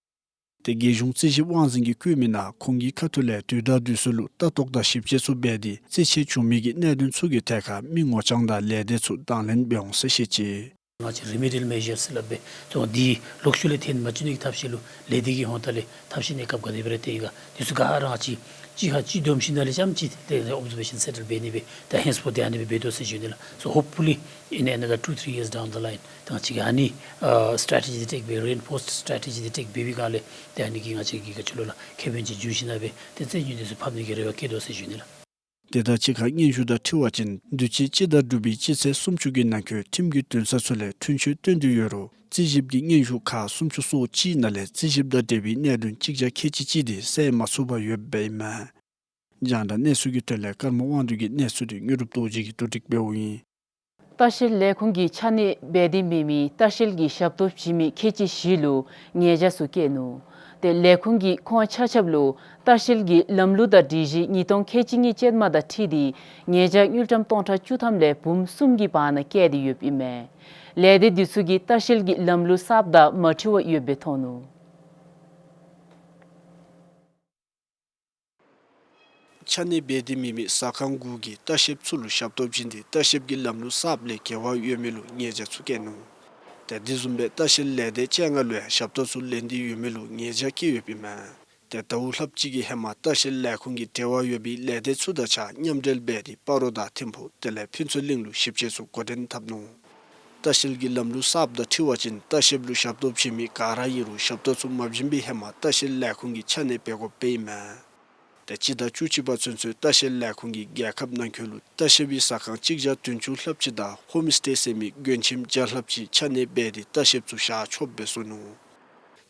ཏེ་རྒྱལ་གཞུང་རྩིས་ཞིབ་དབང་འཛིན་གྱིས་བཀོད་མི་ནང་ཁོང་གི་ཁ་ཐུག་ལས་དུས་དང་དུས་སུ་ལུ་ལྟ་རྟོག་དང་ཞིབ་དཔྱད་ཚུ་འབད་དེ་རྩིས་ཆད་བྱུང་མི་གི་གནད་དོན་ཚུ་གི་ཐད་ཁར་མི་ངོ་རྐྱང་དང་ལས་སྡེ་ཚུ་དང་ལེན་འབད་འོང་ཟེར་བཤད་ཅི། ང་བཅས་རི་མི་ཌི་ཡལ་མེ་ཞར་ཟེར་སླབ་སྦེ་ཏེ་འདི་ལོག་ཤུལ་ལས་ཐོན་མ་བཅུག་ནི་གི་ཐབས་ཤེས་ལུ་ལས་སྡེ་གི་ཧོངས་ལྟག་ལས་ཐབས་ཤེས་གནས་སྐབས་ག་དེ་སྦེ་ར་སྟེར་ཡི་ག། འདི་ཚུ་ག་ར་ང་བཅས་གཅིག་ཁར་གཅིག་བསྡོམས་ཞིནམ་ལས་རྐྱངམ་ཅིག་ཏེ་ཨོབ་ཛར་ཝེ་ཤཱན་སེན་ཊར་འབད་ནི་སྦེ་ད་ཧེནསི་ཕོརཐ་ཏེ་ཨ་ནི་སྦེ་འབད་དོ་ཟེར་ཞུ་ནི་ལགས། So hopefully in another two three years down the line ད་ང་བཅས་ཀྱིས་ཨ་ནི་ཨ་སི་ཊེ་རེ་ཊི་ཇི་འདི་ཊེག་འབད་རི་ཨེན་ཕོརསཌ་སི་ཊེ་རེ་ཊི་ཇི་འདི་ཊེག་འབད་བའི་སྒང་ལས་ཏེ་ཨ་ནི་གིས་ང་བཅས་ཀྱིས་ག་ཅི་ལོ་ལགས་ཁེ་ཕན་ཅིག་འབྱུང་ཞིནམ་ལས་ཏེ་རྩོད་ཉེས་འདི་ཚུ་ཕབ་ནི་གི་རེ་བ་བསྐྱེད་དོ་ཟེར་ཞུ་ནི་ལགས། དེ་དང་གཅིག་ཁར་སྙན་ཞུ་དང་འཁྲིལ་བ་ཅིན་དུས་ཅི་སྤྱི་ཟླ་དྲུག་པའི་སྤྱི་ཚེས་སུམ་ཅུ་གི་ནང་འཁོད་ཁྲིམས་ཀྱི་འདུན་ས་ཚུ་ལས་འཁྲུན་ཆོད་བཏོན་ཏེ་ཡོད་རུང་རྩིས་ཞིབ་ཀྱི་སྙན་ཞུ་ཁག་སུམ་ཅུ་སོ་གཅིག་ནང་ལས་རྩིས་ཞིབ་དང་འབྲེལ་བའི་གནད་དོན་གཅིག་བརྒྱ་ཁལ་གཅིག་གཅིག་དེ་སེལ་མ་ཚུགས་པར་ཡོདཔ་ཨིན་མས། རྒྱང་བསྒྲགས་གནས་ཚུལ་གྱི་དོན་ལས་ཀརྨ་དབང་འདུས་ཀྱི་གནས་ཚུལ་དེ་དངོས་གྲུབ་རྡོ་རྗེ་གིས་བསྡུ་སྒྲིག་འབདཝ་ཨིན། ལྟ་བཤལ་ལས་ཁུངས་ཀྱིས་ཆ་གནས་འབད་དེ་མེད་མི་ལྟ་བཤལ་གྱི་ཞབས་ཏོག་བྱིན་མི་ཁལ་གཅིག་བཞི་ལུ་ཉེས་བྱ་ཚུ་བཀལ་ནུག། ཏེ་ལས་ཁུངས་ཀྱིས་ཁོང་ཆ་ཁྱབ་ལུ་ལྟ་བཤལ་གྱི་ལམ་ལུགས་དང་སྒྲིག་གཞི་ཉིས་སྟོང་ཁལ་གཅིག་གཉིས་ཅན་མ་དང་འཁྲིལ་ཏེ་ཉེས་བྱ་དངུལ་ཀྲམ་སྟོང་ཕྲག་བཅུ་ཐམ་ལས་འབུམ་གསུམ་གྱི་བར་ན་བཀལ་ཏེ་ཡོདཔ་ཨིན་མས། ལས་སྡེ་འདི་ཚུ་གིས་ལྟ་བཤལ་གྱི་ལམ་ལུགས་གསརཔ་དང་མ་འཁྲིལ་བར་ཡོདཔ་སྦེ་མཐོང་ནུག། ཆ་གནས་འབད་དེ་མེད་མི་ཟ་ཁང་དགུ་གིས་ལྟ་བཤལཔ་ཚུ་ལུ་ཞབས་ཏོག་བྱིན་ཏེ་ལྟ་བཤལཔ་གི་ལམ་ལུགས་གསརཔ་ལས་འགལ་བ་ཡོད་མི་ལུ་ཉེས་བྱ་ཚུ་བཀལ་ནུག། ཏེ་དེ་བཟུམ་སྦེ་ལྟ་བཤལ་ལས་སྡེ་བཅོ་ལྔ་ལུ་ཡང་ཞབས་ཏོག་ཚུ་ལེན་ཏེ་ཡོད་མི་ལུ་ཉེས་བྱ་བཀལ་ཡོདཔ་ཨིན་མས། ཏེ་ཟླཝ་ལྷགཔ་ཅིག་གི་ཧེ་མ་ལྟ་བཤལ་ལས་ཁུངས་ཀྱི་འབྲེལ་བ་ཡོད་པའི་ལས་སྡེ་ཚུ་དང་གཅིག་ཁར་མཉམ་འབྲེལ་འབད་དེ་སྤ་རོ་དང་ཐིམ་ཕུག་དེ་ལས་ཕུན་ཚོགས་གླིང་ལུ་ཞིབ་དཔྱད་ཚུ་འགོ་འདྲེན་འཐབ་ནུག། ལྟ་བཤལ་གྱི་ལམ་ལུགས་གསརཔ་དང་འཁྲིལ་བ་ཅིན་ལྟ་བཤལཔ་ལུ་ཞབས་ཏོག་བྱིན་མི་ག་ར་ཨིན་རུང་ཞབས་ཏོག་ཚུ་མ་བྱིན་པའི་ཧེ་མ་ལྟ་བཤལ་ལས་ཁུངས་ཀྱིས་ཆ་གནས་འབད་དགོཔ་ཨིན་མས། ཏེ་སྤྱི་ཟླ་བཅུ་གཅིག་པ་ཚུན་ཚོད་ལྟ་བཤལ་ལས་ཁུངས་ཀྱིས་རྒྱལ་ཁབ་ནང་འཁོད་ལུ་ལྟ་བཤལ་པའི་ཟ་ཁང་གཅིག་བརྒྱ་བདུན་ཅུ་ལྷགཔ་ཅིག་དང་ཧོམ་སི་ཊེ་ཟེར་མི་མགྱོན་ཁྱིམ་བརྒྱ་ལྷགཔ་ཅིག་ཆ་གནས་འབད་དེ་ལྟ་བཤལཔ་ཚུ་བཞག་ཆོགཔ་སྦེ་བཟོ་ནུག།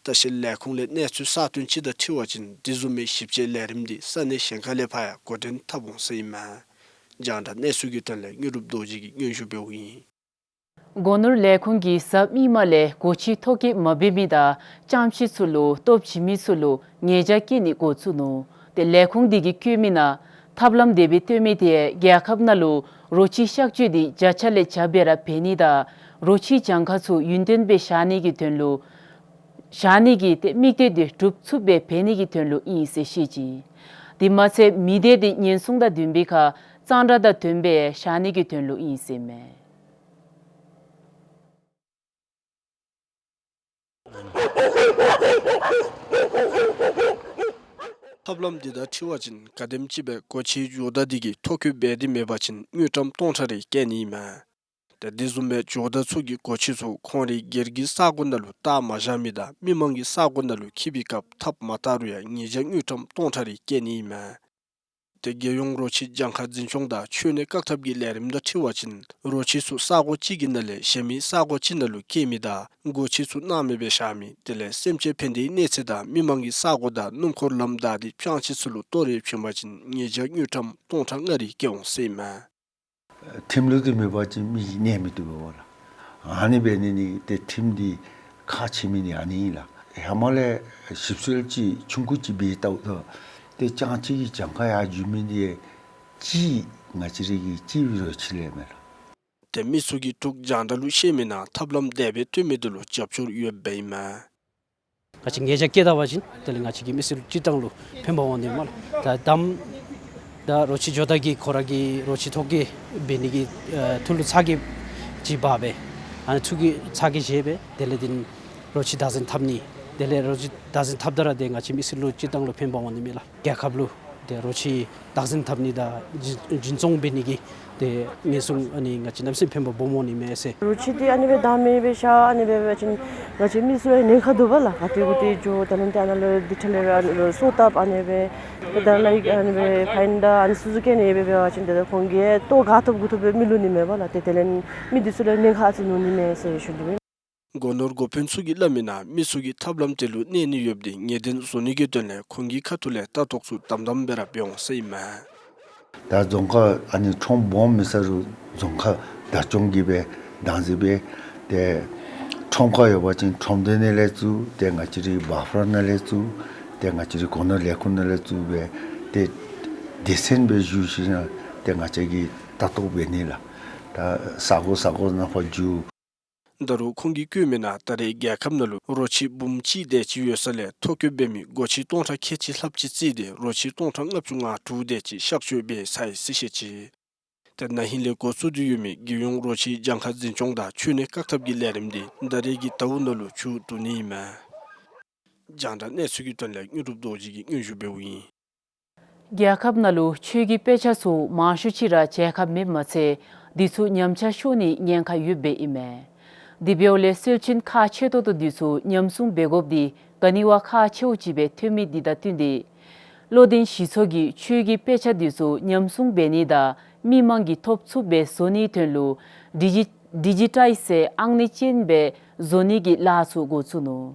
ལྟ་བཤལ་ལས་ཁུངས་ལས་གནས་ཚུལ་གསར་བཏོན་ཅིག་དང་འཁྲིལ་བ་ཅིན་དེ་བཟུམ་མའི་ཞིབ་དཔྱད་ལས་རིམ་འདི་ས་གནས་གཞན་ཁ་ལས་ཕར་ཡང་འགོ་འདྲེན་འཐབ་འོང་ཟེར་ཨིན་མས། རྒྱང་བསྒྲགས་གནས་ཚུལ་གྱི་དོན་ལས་དངོས་གྲུབ་རྡོ་རྗེ་གིས་སྙན་ཞུ་འབདཝ་ཨིན། སྒོ་ནོར་ལས་ཁུངས་ཀྱིས་གཟའ་མིག་དམར་ལས་སྒོ་ཁྱི་ཐོ་བཀོད་མ་འབད་མི་དང་ལྕང་ཕྱི་ཚུ་ལུ་ལྟོ་བྱིན་མི་ཚུ་ལུ་ཉེས་བྱ་བཀལ་ནི་འགོ་བཙུགས་ནུག། ཏེ་ལས་ཁུངས་འདི་གིས་བཀོད་མི་ནང་ཐབས་ལམ་དེ་སྦེ་བཏོན་མི་དེ་རྒྱལ་ཁབ་ནང་ལུ་རོ་ཁྱི་གཤག་བཅོས་འདི་བརྒྱ་ཆ་ལས་བརྒྱ་སྦེ་ར་འབད་ནི་དང་རོ་ཁྱི་གྱངས་ཁ་ཚུ་ཡུན་བརྟན་སྦེ་བཞག་ནི་གི་དོན་ལུ་བཞག་ནི་གི་ཏེ་དམིགས་གཏད་དེ་འགྲུབ་ཚུགསཔ་སྦེ་འབད་ནི་གི་དོན་ལུ་ཨིན་ཟེར་བཤད་ཅི། དེ་མ་ཚད་མི་སྡེ་དེ་ཉེན་སྲུང་དང་ལྡན་པའི་ཁར་གཙང་སྦྲ་དང་ལྡནམ་སྦེ་བཞག་ནི་གི་དོན་ལུ་ཨིན་ཟེར་མས། ཐབས་ལམ་འདི་དང་འཁྲིལ་བ་ཅིན་ག་དེམ་ཅིག་སྦེ་སྒོ་ཁྱིའི་འགྱོ་བརྡ་འདི་གི་ཐོ་བཀོད་འབད་དེ་མེད་པ་ཅིན་དངུལ་ཀྲམ་སྟོང་ཕྲག་རེ་བཀལ་ནི་ཨིན་མས། ཏེ་དེ་བཟུམ་སྦེ་འགྱོ་བརྡ་ཚུ་གིས་སྒོ་ཁྱི་ཚུ་ཁོང་རའི་སྒེར་གྱི་ས་གོ་ནང་ལུ་བཏགས་མ་བཞག་མི་དང་མི་མང་གི་ས་གོ་ནང་ལུ་འཁྱིད་པའི་སྐབས་ཐགཔ་མ་བཏགས་རུང་ཡང་ཉེས་བྱ་དངུལ་ཀྲམ་སྟོང་ཕྲག་རེ་བཀལ་ནི་ཨིན་མས། ཏེ་རྒྱལ་ཡོངས་རོ་ཁྱི་གྱངས་ཁ་འཛིན་སྐྱོང་དང་འཆོལ་ནད་བཀག་ཐབས་ཀྱི་ལས་རིམ་དང་འཁྲིལ་བ་ཅིན་རོ་ཁྱི་ཚུ་ས་གོ་གཅིག་གི་ནང་ལས་གཞན་མི་ས་གོ་ཅིག་ནང་ལུ་སྐྱེལ་མི་དང་སྒོ་ཁྱི་ཚུ་སྣང་མེད་སྦེ་བཞག་མི་དེ་ལས་སེམས་ཅན་ཕན་བདེའི་གནས་ཚད་དང་མི་མང་གི་ས་གོ་དང་སྣུམ་འཁོར་ལམ་བདའ་སྟེ་སྤྱང་ཁྱི་ཚུ་ལུ་གཏོར་རེག་བྱིན་པ་ཅིན་ཉེས་བྱ་དངུལ་ཀྲམ་སྟོང་ཕྲག་ལྔ་རེ་བཀལ་འོང་ཟེར་ཨིན་མས། ཁྲིམས་ལུགས་འདི་མེད་པ་ཅིན་མི་གནས་མི་བཏུབ་པས་ལགས། ཨ་ནི་འབད་ནི་འདི་ཏེ་ཁྲིམས་འདི་ཁག་ཆེ་མི་འདི་ཨ་ནི་ཨིན་ལགས། ཧེ་མ་ལས་ཞིབ་འཚོལ་ཅིག་ཆུང་ཀུ་ཅིག་འབད་ལྟཝ་ད་ཏེ་སྤྱང་ཁྱི་གི་གྱངས་ཁ་ཡར་འགྱོ་མི་འདི་གཅིག་ང་བཅས་རའི་གི་གཅིག་རོ་ཁྱི་ལས་མས་ལགས། ཏེ་མི་ཚུ་གིས་འབྲུག་རྒྱང་བསྒྲགས་ལུ་བཤད་མི་ནང་ཐབས་ལམ་དེ་སྦེ་བཏོན་མི་འདི་ལུ་རྒྱབ་སྐྱོར་ཡོདཔ་ཨིན་མས། ང་བཅས་ཉེས་བྱ་བཀལ་ད་པ་ཅིན་དེ་ལས་ང་བཅས་ཀྱི་མི་སེར་སྤྱིར་བཏང་ལུ་ཕན་པ་འོང་ནི་མས་ལགས། ད་དམ་ ད་རོ་ཁྱི་འགྱོ་ད་གི་ཁོ་ར་གི་རོ་ཁྱི་ཐོ་བཀོད་འབད་ནི་གི་ཨ་ཐུགས་ལུ་ཚ་གྱང་ཅིག་འབག་སྦེ་ཨ་ནི་ཚུ་གི་ཚ་གྱང་བཞེས་སྦེ་དེ་ལས་དེ་ནི་རོ་ཁྱི་བདག་འཛིན་འཐབ་ནི་དེ་ལས་རོ་ཁྱི་བདག་འཛིན་འཐབ་ད་ར་ཏེ་ང་བཅས་མི་སེར་ལུ་སྤྱིར་བཏང་ལུ་ཕན་པ་འོང་ནི་མས་ལགས། རྒྱལ་ཁབ་ལུ་ཏེ་རོ་ཁྱི་བདག་འཛིན་འཐབ་ནི་དང་འཛིན་འཛིན་སྐྱོང་འབད་ནི་གི་ཏེ་ཉེན་སྲུང་ཨ་ནི་ང་བཅས་གནམ་མེད་ས་མེད་ཕན་པ་སྦོམ་འོང་ནི་མས་ཟེར། རོ་ཁྱི་འདི་ཨ་ནི་སྦེ་བདག་མེད་སྦེ་བཞག་ཨ་ནི་སྦེ་འབད་བ་ཅིན་ང་བཅས་མི་ཚུ་ལུ་ཉེན་ཁ་འདུག་པ་ལགས། ག་ཏེ་གུ་ཏེ་འགྱོ་ད་ལན་ཏེ་ཨ་ནཱ་ལུ་འདི་འཕྲལ་ལས་ར་ཨ་ནི་ལུ་སོ་བཏབ་ཨ་ནི་སྦེ་ད་ལ་ཡི་ཨ་ནི་སྦེ་ཕའིན་དང་ཨ་ནི་ཚུ་ཚུ་བཀལ་ནི་སྦེ་འབད་བ་ཅིན་ཏེ་ད་ཁོང་གིས་ལྟོ་ག་ཐོབ་གུ་ཐོབ་སྦེ་མི་ལུས་ནི་མས་པ་ལགས། ཏེ་དེ་ལས་མི་འདི་ཚུ་ལུ་ཉེན་ཁ་ཨ་ཙི་འོང་ནི་མས་ཟེར་ཞུ་ནི་མས། སྒོ་ནོར་འགོ་དཔོན་ཚུ་གིས་སླབ་མིའི་ནང་མི་ཚུ་གིས་ཐབས་ལམ་དེ་ལུ་གནས་ནི་ཡོདཔ་འདི་ངེས་གཏན་བཟོ་ནི་གི་དོན་ལས་ཁོང་གི་ཁ་ཐུག་ལས་ལྟ་རྟོག་ཚུ་དམ་དམ་སྦེ་ར་འབད་འོང་ཟེར་ཨིན་མས། ད་རྫོང་ཁག་ཨ་ནི་ཁྲོམ་སྦོམ་མེད་ས་རུ་རྫོང་ཁག་བདག་སྐྱོང་གིས་སྦེ་བདག་འཛིན་འབད་དེ་ཁྲོམ་ཁ་ཡོད་པ་ཅིན་ཁྲོམ་སྡེ་ནང་ལས་བཙུགས་ཏེ་ང་བཅས་རའི་བཱ་ཕར་ནང་ལས་བཙུགས་ཏེ་ང་བཅས་རའི་སྒོ་ནོར་ལས་ཁུངས་ནང་ལས་བཙུགས་སྦེ་ཏེ་སྡེ་ཚན་སྦེ་བཙུགས་ཞིནམ་ལས་ཏེ་ང་བཅས་ཀྱིས་ལྟ་རྟོག་འབད་ནི་ལགས། ད་ས་གོ་ས་གོ་ནང་ཕར་འགྱོ། ད་རུང་ཁོང་གིས་བཀོད་མིའི་ནང་ད་རེས་རྒྱལ་ཁབ་ནང་ལུ་རོ་ཁྱི་འབུམ་གཅིག་དེ་ཅིག་ཡོད་ས་ལས་ཐོ་བཀོད་འབད་མི་སྒོ་ཁྱི་སྟོང་ཕྲག་ཁལ་གཅིག་ལྷགཔ་ཅིག་བརྩིས་ཏེ་རོ་ཁྱི་སྟོང་ཕྲག་ལྔ་བཅུ་ང་དྲུག་དེ་ཅིག་གཤག་བཅོས་འབད་ཚར་ཡི་ཟེར་བཤད་ཅི། ཏེ་ན་ཧིང་ལས་འགོ་བཙུགས་ཏེ་ཡོད་མི་རྒྱལ་ཡོངས་རོ་ཁྱི་གྱངས་ཁ་འཛིན་སྐྱོང་དང་འཆོལ་ནད་བཀག་ཐབས་ཀྱི་ལས་རིམ་འདི་ད་རེས་ཀྱི་ཟླཝ་ནང་ལུ་མཇུག་བསྡུ་ནི་ཨིན་མས། རྒྱང་བསྒྲགས་གནས་ཚུལ་གྱི་དོན་ལས་དངོས་གྲུབ་རྡོ་རྗེ་གིས་སྙན་ཞུ་འབདཝ་ཨིན། རྒྱལ་ཁབ་ནང་ལུ་ཆོས་ཀྱི་དཔེ་ཆ་ཚུ་མང་ཤོས་ཅིག་ར་མཇལ་ཁ་མེདཔ་མ་ཚད་འདི་ཚུ་ཉམས་ཆག་ཤོར་ནིའི་ཉེན་ཁ་ཡོདཔ་ཨིན་མས། དེ་འབདཝ་ལས་སྲོལ་རྒྱུན་ཁག་ཆེ་ཏོག་ཏོ་འདི་ཚུ་ཉམས་སྲུང་འབད་དགོཔ་འདི་ག་ནི་བ་ཁག་ཆེཝ་ཅིག་སྦེ་ཐོན་མི་འདི་དང་བསྟུན་ཏེ་བློ་ལྡན་གཞི་ཚོགས་ཀྱིས་ཆོས་ཀྱི་དཔེ་ཆ་འདི་ཚུ་ཉམས་སྲུང་འབད་ནི་དང་མི་མང་གིས་ཐོབ་ཚུགསཔ་སྦེ་བཟོ་ནིའི་དོན་ལུ་ཌི་ཇི་ཌི་ཇི་ཊའིཛ་ཟེར་ཨང་གནས་ཅན་སྦེ་བཟོ་ནི་གི་ལཱ་ཚུ་འགོ་བཙུགས་ནུག།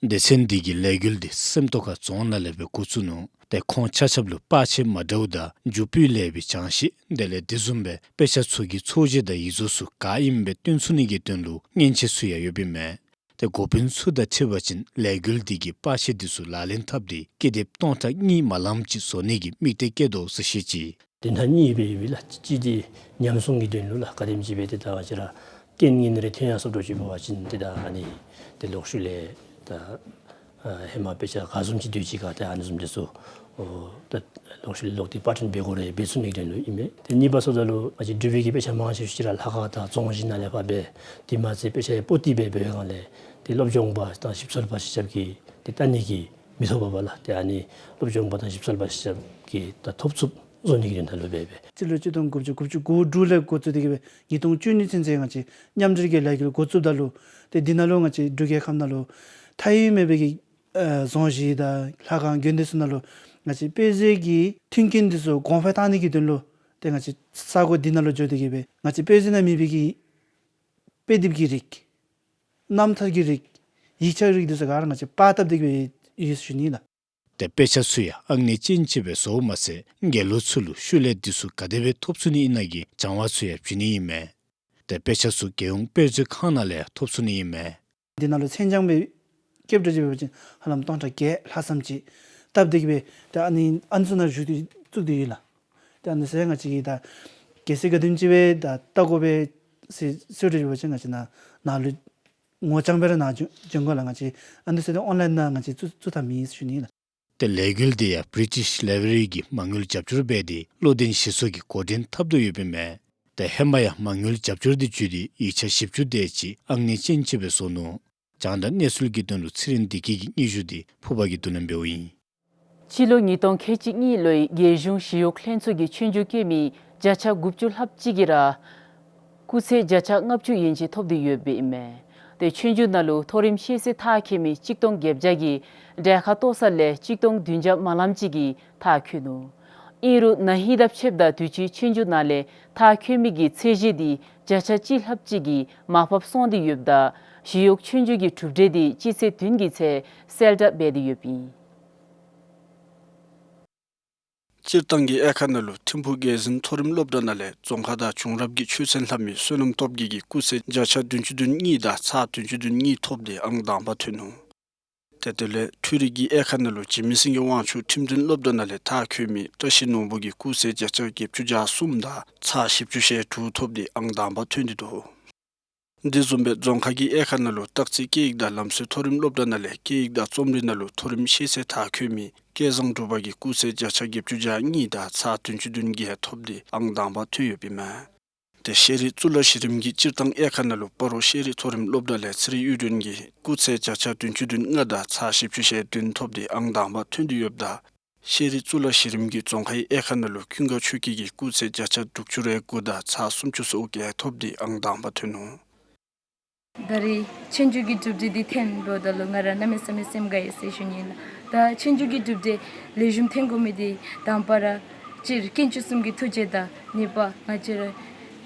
སྡེ་ཚན་འདི་གི་ལས་འགུལ་འདི་སེམས་རྟོགས་ཁ་རྫོང་ནང་ལས་སྦེ་འགོ་བཙུགས་ནུག། ཏེ་ཁོང་ཆ་ཁྱབ་ལུ་པར་ཆས་མ་འདྲཝ་དང་རྒྱུ་སྤུས་ལེགས་པའི་ཆང་ཤས་དེ་ལས་དེ་བཟུམ་སྦེ་དཔེ་ཆ་ཚུ་གི་ཚོས་གཞི་དང་ཡིག་གཟུགས་ཚུ་ག་ཨིནམ་སྦེ་སྟོན་ཚུགས་ནི་གི་དོན་ལུ་མཉེན་ཆས་ཚུ་ཡང་ཡོདཔ་ཨིན་མས། ཏེ་འགོ་དཔོན་ཚུ་དང་འཁྲིལ་བ་ཅིན་ལས་འགུལ་འདི་གིས་པར་ཆས་འདི་ཚུ་ལག་ལེན་འཐབ་སྟེ་ཀི་དེབ་སྟོང་ཕྲག་གཉིས་མ་ལངམ་ཅིག་བཟོ་ནི་གི་དམིགས་གཏད་བསྐྱེད་དོ་ཟེར་བཤད་ཅི། དེ་ནང་གཉིས་སྦེ་ཡོད་པས་ལགས། གཅིག་འདི་ཉམས་སྲུང་གི་དོན་ལུ་ལགས། ག་དེམ་ཅིག་སྦེ་ཏེ་ད་ང་བཅས་ར་རྐྱེན་ངན་རེ་ཐོན་ཡར་སོཔ་འདྲཝ་ཅིག་འབད་བ་ཅིན་ཏེ་ད་ཨ་ནི་ཏེ་ལོག་ཤུལ་ལས་ད་ཨ་ཧེ་མ་དཔེ་ཆ་ག་བཟུམ་ཅིག་སྡོད་ཅི་ག་ཏེ་ཨ་ནི་བཟུམ་འདི་ཚུ་ཨོ་ད་ལོག་ཤུལ་ལས་ལོག་སྟེ་པར་སྐྲུན་འབད་དགོ་རུང་འབད་ཚུགས་ནི་གི་དོན་ལུ་ཨིན་མས། ཏེ་གཉིས་པ་སོང་ད་ལུ་ང་བཅས་འབྲུག་པའི་གི་དཔེ་ཆ་མང་ཆེ་ཤོས་ཅིག་ར་ལྷ་ཁང་དང་རྫོང་གཞི་ནང་ལས་ཕར་སྦེ་དེ་མ་ཚད་དཔེ་ཆ་ཡང་པོ་ཏི་སྦེ་འབད་བའི་སྒང་ལས་ཏེ་སློབ་སྦྱོང་པ་དང་ཞིབ་འཚོལ་པ་ཆ་ཁྱབ་ཀྱིས་ཏེ་ལྟ་ནི་གི་མི་ཐོབ་པས་ལགས། ཏེ་ཨ་ནི་སློབ་སྦྱོང་པ་དང་ཞིབ་འཚོལ་པ་ཆ་ཁྱབ་ཀྱིས་ད་ཐོབ་ཚུགསཔ་བཟོ་ནི་གི་དོན་དག་ལུ་འབད་འབད། སྤྱི་ལོ་གཅིག་སྟོང་དགུ་བརྒྱ་དགུ་བཅུ་གོ་དྲུག་ལས་འགོ་བཙུགས་ཏེ་གི་སྦེ་ཉིས་སྟོང་བཅུ་གཉིས་ཚུན་ཚོད་ང་བཅས་མཉམ་འབྲེལ་གྱི་ལས་འགུལ་འགོ་བཙུགསཔ་ད་ལུ་ཏེ་འདི་ནང་ལུ་ང་བཅས་འབྲུག་རྒྱལ་ཁབ་ནང་ལུ་མཐའ་དབུས་མེད་པའི་གི་ཨ་རྫོང་གཞི་དང་ལྷ་ཁང་དགོན་སྡེ་ཚུ་ནང་ལུ་ང་བཅས་དཔེ་མཛོད་ཀྱི་མཐུན་རྐྱེན་འདི་ཚུ་གོང་འཕེལ་བཏང་ནི་གི་དོན་ལུ་ཏེ་ང་བཅས་ས་གོ་འདི་ནང་ལུ་འགྱོ་སྟེ་གི་སྦེ་ང་བཅས་དཔེ་མཛོད་ནང་མེད་པའི་གི་དཔེ་དེབ་ཀྱི་རིགས་རྣམ་ཐར་གྱི་རིགས་ཡིག་ཆ་རིགས་འདི་ཚུ་ག་ར་ང་བཅས་པར་བཏབ་སྟེ་གི་སྦེ་ཡོད་ཟེར་ཞུ་ནི་ལགས། ཏེ་དཔེ་ཆ་ཚུ་ཡང་ཨང་གནས་ཅན་ཅིག་སྦེ་བཟོཝ་མ་ཚད་དགེ་སློང་ཚུ་ལུ་ཤུལ་ལས་འདི་ཚུ་ག་དེ་སྦེ་ཐོབ་ཚུགས་ནི་ཨིན་ན་གི་སྦྱང་བ་ཚུ་ཡང་བྱིན་ནི་ཨིན་མས། ཏེ་དཔེ་ཆ་ཚུ་རྒྱལ་ཡོངས་དཔེ་མཛོད་ཁང་ནང་ལས་ཐོབ་ཚུགས་ནི་ཨིན་མས། འདི་ནང་ལུ་མཚན་བྱང་སྦེ་བཀོདཔ་འདྲཝ་ཅིག་འབད་བ་ཅིན་ཧ་ལམ་སྟོང་ཕྲག་བརྒྱད་ལྷག་ཙམ་ཅིག་བཏབ་སྟེ་གི་སྦེ་ཏེ་ཨ་ནི་ཨ་ནི་ཚུ་ནང་བཙུགས་ཏེ་བཙུགས་ཏེ་ཡོད་ལགས། ཏེ་ཨ་ནི་ཚུ་ཡང་ང་བཅས་ཀྱིས་ད་གལ་སྲིད་ག་དེམ་ཅིག་སྦེ་ད་བལྟ་དགོ་པས་ཟེར་ཟེར་འདྲཝ་ཅིག་འབད་བ་ཅིན་ང་བཅས་ནཱ་ནཱ་ལུ་ངོ་རྐྱང་སྦེ་ར་ནཱ་འབྱོན་འབྱོན་དགོ་ལགས། ང་བཅས་ཨ་ནི་ཚུ་ཏེ་ཨོན་ལཱའིན་ནང་ང་བཅས་བཙུགས་བཙུགས་ཐབས་མེད་ཟེར་ཞུ་ནི་ལགས། ཏེ་ལས་འགུལ་འདི་ཡང་བི་རི་ཊིཤ་ལའི་བྲ་རི་གིས་མ་དངུལ་རྒྱབ་སྐྱོར་འབད་དེ་བློ་ལྡན་གཞི་ཚོགས་ཀྱིས་འགོ་འདྲེན་འཐབ་དོ་ཡོདཔ་ཨིན་མས། ཏེ་ཧེ་མ་ཡང་མ་དངུལ་རྒྱབ་སྐྱོར་འདི་བརྒྱུད་དེ་ཡིག་ཆ་བཞི་བཅུ་དེ་ཅིག་ཨང་གནས་ཅན་ཅིག་སྦེ་བཟོ་ནུག། རྒྱང་བསྒྲགས་གནས་ཚུལ་གྱི་དོན་ལུ་ཚེ་རིང་བདེ་སྐྱིད་ཀྱི་སྙན་ཞུ་འདི་ཕུར་པ་གིས་བསྡུ་ལེན་འབདཝ་ཨིན། སྤྱི་ལོ་ཉིས་སྟོང་ཁལ་གཅིག་གཉིས་ལོའི་རྒྱལ་གཞུང་ཞི་གཡོག་ལྷན་ཚོགས་ཀྱི་ཆོས་རྒྱུགས་བཀོད་མི་བརྒྱ་ཆ་དགུ་བཅུ་ལྷགཔ་ཅིག་གིས་ར་སྐུགས་ཚད་བརྒྱ་ཆ་ལྔ་བཅུ་ཡན་ཆད་ཐོབ་སྟེ་ཡོདཔ་ཨིན་མས། ཏེ་ཆོས་རྒྱུགས་ནང་ལུ་མཐོ་རིམ་ཤེས་ཚད་མཐར་འཁྱོལ་མི་གཅིག་སྟོང་བརྒྱད་བརྒྱ་གིས་གྲལ་ཁར་གཏོགས་ས་ལས་གཅིག་སྟོང་བདུན་བརྒྱ་མ་ལངམ་ཅིག་གིས་མཐར་འཁྱོལ་ནུག། ཨིན་རུང་ན་ཧིང་དང་ཕྱདཔ་ད་དུས་ཅི་ཆོས་རྒྱུགས་ནང་ལས་མཐར་འཁྱོལ་མི་གི་ཚད་གཞི་འདི་བརྒྱ་ཆ་གཅིག་ལྷགཔ་ཅིག་གིས་མར་ཕབ་སོང་སྟེ་ཡོདཔ་ད་ཞི་གཡོག་ཆོས་རྒྱུགས་ཀྱི་གྲུབ་འབྲས་འདི་སྤྱི་ཚེས་བདུན་གྱི་ཚེ་གསལ་བསྒྲགས་འབད་དེ་ཡོདཔ་ཨིན། སྤྱིར་བཏང་གི་དབྱེ་ཁག་ནང་ལུ་ཐིམ་ཕུག་རྒྱལ་འཛིན་མཐོ་རིམ་སློབ་གྲྭ་ནང་ལས་རྫོང་ཁ་དང་བྱུང་རབས་ཀྱི་ཆོས་ཚན་ལྷབ་མི་བསོད་ནམས་སྟོབས་རྒྱས་ཀྱིས་སྐུགས་ཚད་བརྒྱ་ཆ་བདུན་ཅུ་དོན་གཉིས་དང་ཚག་བདུན་ཅུ་དོན་གཉིས་ཐོབ་སྟེ་ཨང་དང་པ་ཐོན་ནུག། ཏེ་དེ་ལས་འཕྲུལ་རིག་གི་དབྱེ་ཁག་ནང་ལུ་འཇིགས་མེད་སེང་གེ་དབང་ཕྱུག་ཁྲིམས་དོན་སློབ་གྲྭ་ནང་ལས་མཐར་འཁྱོལ་མི་བཀྲ་ཤིས་ནོར་བུ་གིས་སྐུགས་ཚད་བརྒྱ་ཆ་བརྒྱད་ཅུ་གྱ་གསུམ་དང་ཚག་བཞི་བཅུ་ཞེ་དྲུག་ཐོབ་སྟེ་ཨང་དང་པ་ཐོན་ཏེ་འདུག། དེ་བཟུམ་སྦེ་རྫོང་ཁག་གི་དབྱེ་ཁག་ནང་ལུ་སྟག་རྩེ་སྐད་ཡིག་དང་ལམ་སྲོལ་མཐོ་རིམ་སློབ་གྲྭ་ནང་ལས་སྐད་ཡིག་དང་རྩོམ་རིག་ནང་ལུ་མཐོ་རིམ་ཤེས་ཚད་མཐར་འཁྱོལ་མི་སྐལ་བཟང་འབྲུག་པ་གིས་སྐུགས་ཚད་བརྒྱ་ཆ་བརྒྱད་ཅུ་གྱ་གཉིས་དང་ཚག་བདུན་ཅུ་དོན་བརྒྱད་ཐོབ་སྟེ་ཨང་དང་པ་ཐོན་ཡོདཔ་ཨིན་མས། ཏེ་ཤེས་རིག་གཙུག་ལག་གཞི་རིམ་གྱི་སྤྱིར་བཏང་དབྱེ་ཁག་ནང་ལུ་སྤ་རོ་ཤེས་རིག་མཐོ་རིམ་སློབ་གྲྭ་ལས་ཚེ་རིང་གཡུ་སྒྲོན་གྱིས་སྐུགས་ཚད་བརྒྱ་ཆ་བདུན་ཅུ་དོན་ལྔ་དང་ཚག་བཞི་བཅུ་ཞེ་བདུན་ཐོབ་སྟེ་ཨང་དང་པ་ཐོན་ཏེ་ཡོདཔ་ད། ཤེས་རིག་གཙུག་ལག་གཞི་རིམ་གྱི་རྫོང་ཁའི་དབྱེ་ཁག་ནང་ལུ་ཀུན་དགའ་ཆོས་སྐྱིད་ཀྱིས་སྐུགས་ཚད་བརྒྱ་ཆ་དྲུག་ཅུ་རེ་དགུ་དང་ཚག་སུམ་ཅུ་སོ་བརྒྱད་ཐོབ་སྟེ་ཨང་དང་པ་ཐོན་ནུག། ད་རེས་ཆོས་འབྱུང་གི་གྲུབ་འབྲས་འདི་ཐོནམ་འབདཝ་ད་ལུ་ང་ར་གནམ་མེད་ས་མེད་སེམས་དགའ་ཡི་ཟེར་ཞུ་ནི་ལགས། ད་ཆོས་འབྱུང་གི་གྲུབ་འབྲས་ལེགས་ཤོམ་ཐོན་དགོ་མི་འདི་དང་པ་ར་སྤྱིར་དཀོན་མཆོག་གསུམ་གྱི་ཐུགས་རྗེ་དང་། གཉིས་པ་ང་བཅས་ར་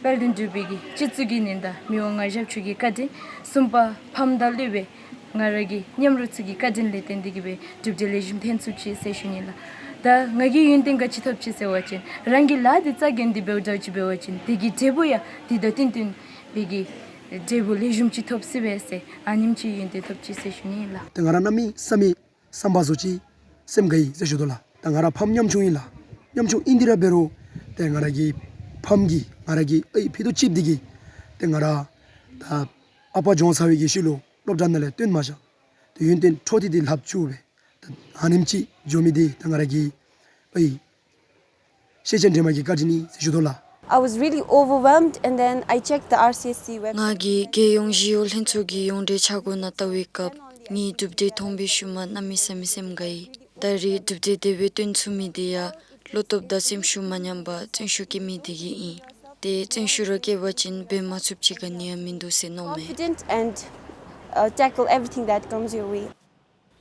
དཔལ་ལྡན་འབྲུག་པའི་གི་སྤྱི་གཙུག་གི་ནི་དང་མི་དབང་མངའ་ཞབས་མཆོག་གི་བཀའ་དྲིན། གསུམ་པ་ཕམ་དང་སློབ་དཔོན་ང་ར་གི་མཉམ་རོགས་ཚུ་གི་བཀའ་དྲིན་ལས་བརྟེན་ཏེ་གིས་སྦེ་གྲུབ་འབྲས་ལེགས་ཤོམ་ཐོན་ཚུགས་ཅི་ཟེར་ཞུ་ནི་ལགས། ད་ང་གིས་ཡོན་ཏན་ག་ཅི་ཐོབ་ཅི་ཟེར་བ་ཅིན་རང་གིས་ལཱ་འདི་རྩ་འགེངས་ཏེ་འབདཝ་འདྲཝ་ཅིག་འབད་བ་ཅིན་དེ་གི་འབྲས་བུ་ཡང་དེ་དང་བསྟུན་བསྟུན་པའི་གི་འབྲས་བུ་ལེགས་ཤོམ་ཅིག་ཐོབ་ཚུགས་པས་ཟེར་ཨ་ནེམ་ཅིག་ཡོན་ཏན་ཐོབ་ཅི་ཟེར་ཞུ་ནི་ལགས། ཏེ་ང་ར་གནམ་མེད་ས་མེད་བསམ་པ་རྫོགས་ཅི། སེམས་དགའ་ཡི་ཟེར་ཞུ་དོ་ལགས། ད་ང་ར་ཕམ་ཉམ་ཆུང་ཨིན་ལགས། ཉམ་ཆུང་ཨིན་ཏེ་ར་འབད་རུང་ཏེ་ང་ར་གི་ཕམ་གིས་ང་ར་གི་ཨའི་ཕྱེད་དོ་ཅིག་འདི་གིས་ཏེ་ང་ར་ད་ཨ་པ་གྱོངས་ཚར་བའི་གི་ཤུལ་ལུ་སློབ་གྲྭ་ནང་ལས་བཏོན་མ་བཞག། ཏེ་ཡོན་ཏན་འཕྲོ་མཐུད་དེ་ལྷབ་བཅུག་སྦེ་ད་ཨ་ནེམ་ཅིག་འགྱོ་མི་འདི་ད་ང་ར་གི་ཨའི་ཤེས་ཅན་སྒྲོལ་མ་གི་བཀའ་དྲིན་ཨིན་ཟེར་ཞུ་དོ་ལགས། I was really overwhelmed, and then I checked the R C S C website. ང་གིས་རྒྱལ་ཡོངས་ཞི་གཡོག་ལྷན་ཚོགས་ཀྱི་ཡོངས་འབྲེལ་འཆར་སྒོ་ནང་བལྟ་བའི་སྐབས་ངེའི་གྲུབ་འབྲས་མཐོང་བའི་ཤུལ་མ་གནམ་མེད་ས་མེད་སེམས་དགའ་ཡི། ད་རེས་གྲུབ་འབྲས་དེ་སྦེ་བཏོན་ཚུགས་མི་འདི་ཡང་བློ་སྟོབས་དང་སེམས་ཤུགས་མ་ཉམས་པར་བརྩོན་ཤུགས་བསྐྱེད་མི་འདི་གིས་ཨིན། ཏེ་བརྩོན་ཤུགས་ར་བསྐྱེད་པ་ཅིན་འབད་མ་ཚུགསཔ་ཅིག་ག་ནི་ཡང་མིན་འདུག་ཟེར་མནོཝ་མས། Confident and, uh, tackle everything that comes your way.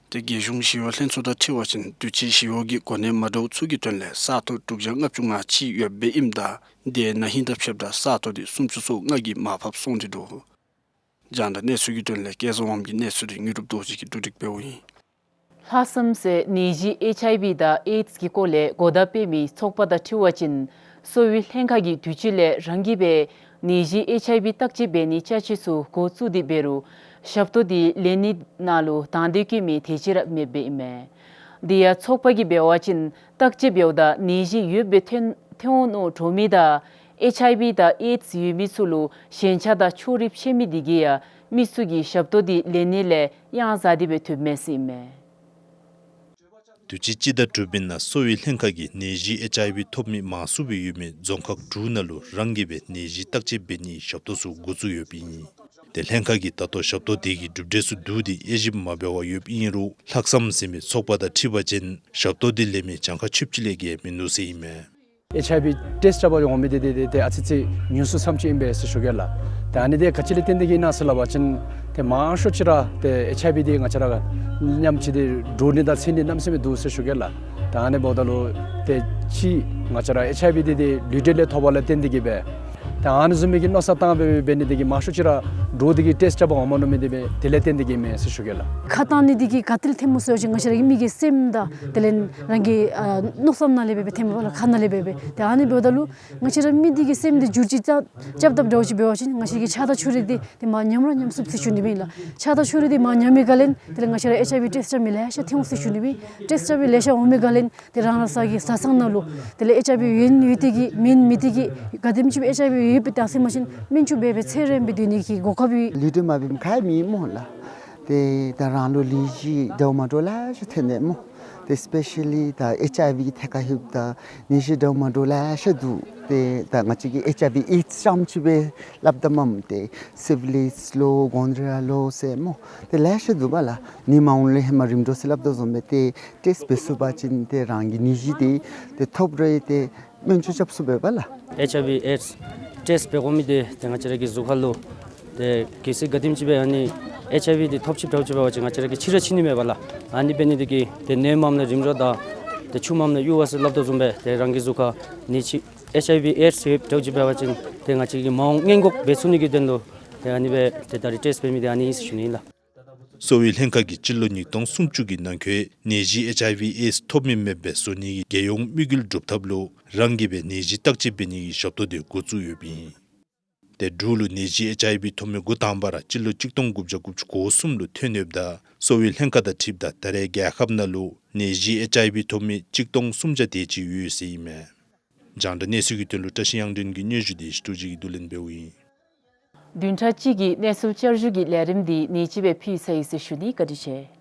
ཏེ་རྒྱལ་གཞུང་ཞི་གཡོག་ལྷན་ཚོགས་དང་འཁྲིལ་བ་ཅིན་དུས་ཅི་ཞི་གཡོག་གི་གོ་གནས་མ་འདྲཝ་ཚུ་གི་དོན་ལས་ས་སྟོང་དྲུག་བརྒྱ་ལྔ་བཅུ་ང་གཅིག་ཡོདཔ་ཨིནམ་ད་དེ་ན་ཧིང་དང་ཕྱདཔ་ད་ས་སྟོང་འདི་སུམ་ཅུ་སོ་ལྔ་གིས་མར་ཕབ་སོང་སྟེ་འདུག། རྒྱང་བསྒྲགས་གནས་ཚུལ་གྱི་དོན་ལས་སྐལ་བཟང་དབངམོ་གི་གནས་ཚུལ་འདི་དངོས་གྲུབ་རྡོ་རྗེ་གིས་བསྡུ་སྒྲིག་འབདཝ་ཨིན། ལྷག་བསམ་ཟེར་ནད་གཞི་ཨེཆ་ཨའི་ཝི་དང་ཨེཌསི་གི་སྐོར་ལས་གོ་བརྡ་སྤེལ་མི་ཚོགས་པ་དང་འཁྲིལ་བ་ཅིན་གསོ་བའི་ལྷན་ཁག་གིས་དུས་ཅི་ལས་རང་གིས་སྦེ་ནད་གཞི་ཨེཆ་ཨའི་ཝི་བརྟག་དཔྱད་འབད་ནིའི་ཅ་ཆས་ཚུ་འགོ་བཙུགས་ཏེ་འབད་རུང་ཞབས་ཏོག་འདི་ལེན་ནི་ནང་ལུ་དང་འདོད་བསྐྱེད་མི་དེ་ཅིག་ར་མེདཔ་ཨིན་མས། དེ་ཡང་ཚོགས་པ་གིས་འབད་བ་ཅིན་བརྟག་དཔྱད་འབདཝ་ད་ནད་གཞི་ཡོདཔ་སྦེ་ཐོན་ཐོན་འོང་མནོ་འདྲོག་མི་དང་ཨེཆ་ཨའི་ཝི་དང་ཨེཌསི་ཡོད་མི་ཚུ་ལུ་ཞེན་ཆགས་དང་ཕྱོགས་རིས་ཕྱེ་མི་དེ་གིས་ཡང་མི་ཚུ་གིས་ཞབས་ཏོག་འདི་ལེན་ནི་ལས་གཡང་ཟ་སྟེ་སྦེ་སྡོདཔ་མས་ཟེར་ཨིན་མས། དུས་ཅི་སྤྱི་ཟླ་དྲུག་པའི་ནང་གསོ་བའི་ལྷན་ཁག་གིས་ནད་གཞི་ཨེཆ་ཨའི་ཝི་ཐོབ་མི་མང་སུ་སྦེ་ཡོད་མི་རྫོང་ཁག་དྲུག་ནང་ལུ་རང་གིས་སྦེ་ནད་གཞི་བརྟག་དཔྱད་འབད་ནིའི་ཞབས་ཏོག་ཚུ་འགོ་བཙུགས་ཡོདཔ་ཨིན། ཏེ་ལྷན་ཁག་གིས་ད་ལྟོ་ཞབས་ཏོག་དེ་གི་གྲུབ་འབྲས་ཚུ་བསྡུ་སྟེ་དབྱེ་ཞིབ་མ་འབད་བར་ཡོདཔ་ཨིན་རུང་ལྷག་བསམ་ཟེར་མི་ཚོགས་པ་དང་འཁྲིལ་བ་ཅིན་ཞབས་ཏོག་འདི་ལེན་མི་གྱངས་ཁ་བཅུ་གཅིག་ལས་བརྒལ་མིན་འདུག་ཟེར་ཨིན་མས། ཨེཆ་ཨའི་ཝི་ཊེསཊ་རྐྱབ་པར་འོང་མི་འདི་འདི་འདི་ཏེ་ཨ་ཙི་ཙི་ཉུང་སུ་ཙམ་ཅིག་ཨིན་པས་ཟེར་ཞུ་གེ་ལགས། ད་ཨ་ནི་འདི་ག་ཅི་ལས་བརྟེན་ཏེ་གིས་ཨིན་ན་ཟེར་སླབ་པ་ཅིན་ཏེ་མང་ཤོས་ཅིག་ར་ཏེ་ཨེཆ་ཨའི་ཝི་འདི་ང་བཅས་ར་མཉམ་གཅིག་ཏེ་འདྲོག་ནི་དང་འཚེར་ནི་གནམ་མེད་ས་མེད་འདུག་ཟེར་ཞུ་གེ་ལགས། ད་ཨ་ནི་འབདཝ་ད་ལུ་ཏེ་ཅིག་ང་བཅས་ར་ཨེཆ་ཨའི་ཝི་འདི་འདི་ལུས་འབྲེལ་ལས་ཐོབ་པ་ལས་བརྟེན་ཏེ་གིས་སྦེ་ད་ཨ་ནི་བཟུམ་མའི་གི་མནོ་བསམ་བཏང་སྦེ་འབད་ནི་འདི་གིས་མང་ཤོས་ཅིག་ར་འདྲོག་སྟེ་གིས་ཊེསཊ་རྐྱབ་པར་འོངམ་མནོ་མི་འདི་སྦེ་དེ་ལས་བརྟེན་ཏེ་གིས་ཨིན་མས་ཟེར་ཞུ་གེ་ལགས། ཁ་གཏང་ནི་འདི་གིས་ག་ཏེ་ལས་ཐོནམ་སྨོ་ཟེར་བ་ཅིན་ང་བཅས་ར་གི་མི་གི་སེམས་དང་དེ་ལས་རང་གི་ཨ་མནོ་བསམ་ནང་ལས་སྦེ་སྦེ་ཐོནམ་མས་པ་ལགས། ཁ་ནང་ལས་སྦེ་སྦེ། ཏེ་ཨ་ནི་འབདཝ་ད་ལུ་ང་བཅས་ར་མི་འདི་གི་སེམས་འདི་འགྱུར་བཅོས་རྐྱབ་རྐྱབ་དོ་འདྲཝ་ཅིག་འབད་བ་ཅིན་ང་བཅས་ཀྱི་ཆགས་སྡང་ཕྱོགས་རིས་འདི་ཏེ་མར་ཉམས་ར་ཉམས་ཚུགས་ཟེར་ཞུ་ནི་ཨིན་ལགས། ཆགས་སྡང་ཕྱོགས་རིས་འདི་མར་ཉམས་པའི་སྒང་ལས་དེ་ལས་ང་བཅས་ར་ཨེཆ་ཨའི་ཝི་ཊེསཊ་རྐྱབ་མི་ལེ་ཤ་ཐོན་འོང་ཟེར་ཞུ་ནི་ཨིན། ཊེསཊ་རྐྱབ་མི་ལེ་ཤ་འོང་པའི་སྒང་ལས་ཏེ་རང་རང་སོའི་གི་བཟའ་ཚང་ནང་ལུ་དེ་ལས་ཨེཆ་ཨའི་ཝི་ཡོད་ཡོད་དེ་གིས་མེད་མེད་དེ་གིས་ག་དེམ་ཅིག་སྦེ་ཨེཆ་ཨའི་ཝི་ཡོདཔ་སྦེ་བལྟ་ཟེར་མ་ཤེས་སྨན་བཅོས་འབད་སྦེ་ཚེ་རིངམོ་སྦེ་སྡོད་ནི་གི་གོ་སྐབས་ཡོད། ལུས་འབྲེལ་མ་འབད་མི་ག་ཡང་མེད་སྨོ་ལགས། ཏེ་ད་རང་ལུ་ལས་གཞི་འདྲཝ་མ་འདྲཝ་ལེ་ཤ་ཐོན་ནི་སྨོ། ཏེ་སི་པེ་ཤ་ལི་ད་ཨེཆ་ཨའི་ཝི་གི་ཐད་ཁར་ལྷོདཔ་ད་ནད་གཞི་འདྲཝ་མ་འདྲཝ་ལེ་ཤ་འདུག། ཏེ་ད་ང་བཅས་ཀྱིས་ཨེཆ་ཨའི་ཝི་ཨེཌསི་རྐྱངམ་ཅིག་སྦེ་སླབ་ད་མེན། ཏེ་སི་ཕི་ལིས་ལོ་གོ་ནོ་རི་ཡ་ལོ་ཟེར་སྨོ། ཏེ་ལེ་ཤ་འདུག་པ་ལགས། ནད་མ་འོངམ་ལས་ཧེ་མ་རིམ་གྲོ་ཟེར་སླབ་དོ་བཟུམ་སྦེ་ཏེ་ཊེསཊ་འབད་ཚུགས་པ་ཅིན་ཏེ་རང་གི་ནད་གཞི་འདི་ཏེ་ཐོབ་རུང་ཏེ་སྨན་བཅོས་རྐྱབ་ཚུགས་པས་པ་ལགས། ཨེཆ་ཨའི་ཝི་ཨེཌསི་ཊེསཊ་འབད་དགོ་མི་འདི་ཏེ་ང་བཅས་ར་གི་གཟུགས་ཁར་ལུ་ཏེ་གལ་སྲིད་ག་དེམ་ཅིག་སྦེ་ཨ་ནི་ཨེཆ་ཨའི་ཝི་འདི་ཐོབ་ཅི་འདྲཝ་ཅིག་འབད་བ་ཅིན་ང་བཅས་ར་གིས་འཆི་ར་འཆི་ནི་མས་པ་ལགས། ཨ་ནི་འབད་ནི་འདི་གིས་ཏེ་ནད་མ་འོངམ་ལས་རིམ་གྲོ་དང་ཏེ་ཆུ་མ་འོངམ་ལས་གཡུར་བ་ཟེར་སླབ་དོ་བཟུམ་སྦེ་ཏེ་རང་གི་གཟུགས་ཁར་ནད་གཞི་ཨེཆ་ཨའི་ཝི་ཨེཌསི་ཡོདཔ་འདྲཝ་ཅིག་འབད་བ་ཅིན་ཏེ་ང་བཅས་ཀྱིས་མ་འོངས་སྔོན་འགོག་འབད་ཚུགས་ནི་གི་དོན་ལུ་ཏེ་ཨ་ནི་སྦེ་ཏེ་ད་རེས་ཊེསཊ་འབད་མི་འདི་ཨ་ནི་ཨིན་ཟེར་ཞུ་ནི་ཨིན་ལགས། གསོ་བའི་ལྷན་ཁག་གིས་སྤྱི་ལོ་ཉིས་སྟོང་སུམ་ཅུ་གི་ནང་འཁོད་ནད་གཞི་ཨེཆ་ཨའི་ཝི་ཨེཌསི་ཐོབ་མི་མེདཔ་སྦེ་བཟོ་ནི་གི་རྒྱལ་ཡོངས་དམིགས་ཡུལ་སྒྲུབ་ཐབས་ལུ་རང་གིས་སྦེ་ནད་གཞི་བརྟག་དཔྱད་འབད་ནི་གི་ཞབས་ཏོག་འདི་འགོ་བཙུགས་ཡོདཔ་ཨིན། ཏེ་འབྲུག་ལུ་ནད་གཞི་ཨེཆ་ཨའི་ཝི་ཐོབ་མི་འགོ་དང་པ་ར་སྤྱི་ལོ་གཅིག་སྟོང་དགུ་བརྒྱ་དགུ་བཅུ་གོ་གསུམ་ལུ་ཐོན་ཡོདཔ་ད་གསོ་བའི་ལྷན་ཁག་དང་འཁྲིལཝ་ད་ད་རེས་རྒྱལ་ཁབ་ནང་ལུ་ནད་གཞི་ཨེཆ་ཨའི་ཝི་ཐོབ་མི་གཅིག་སྟོང་སུམ་བརྒྱ་དེ་ཅིག་ཡོད་ཟེར་ཨིན་མས། རྒྱང་བསྒྲགས་གནས་ཚུལ་གྱི་དོན་ལུ་བཀྲ་ཤིས་དབྱངས་སྒྲོན་གྱི་སྙན་ཞུ་འདི་ཞི་ཀྲུའུ་ཅི་གིས་བསྡུ་ལེན་འབདཝ་ཨིན། བདུན་ཕྲག་གཅིག་གི་གནས་ཚུལ་བསྐྱར་ཞུ་གི་ལས་རིམ་འདི་ནི་ཅིག་སྦེ་ཕུལ་ཚར་ཡི་ཟེར་ཞུ་ནི། བཀའ་དྲིན་ཆེ།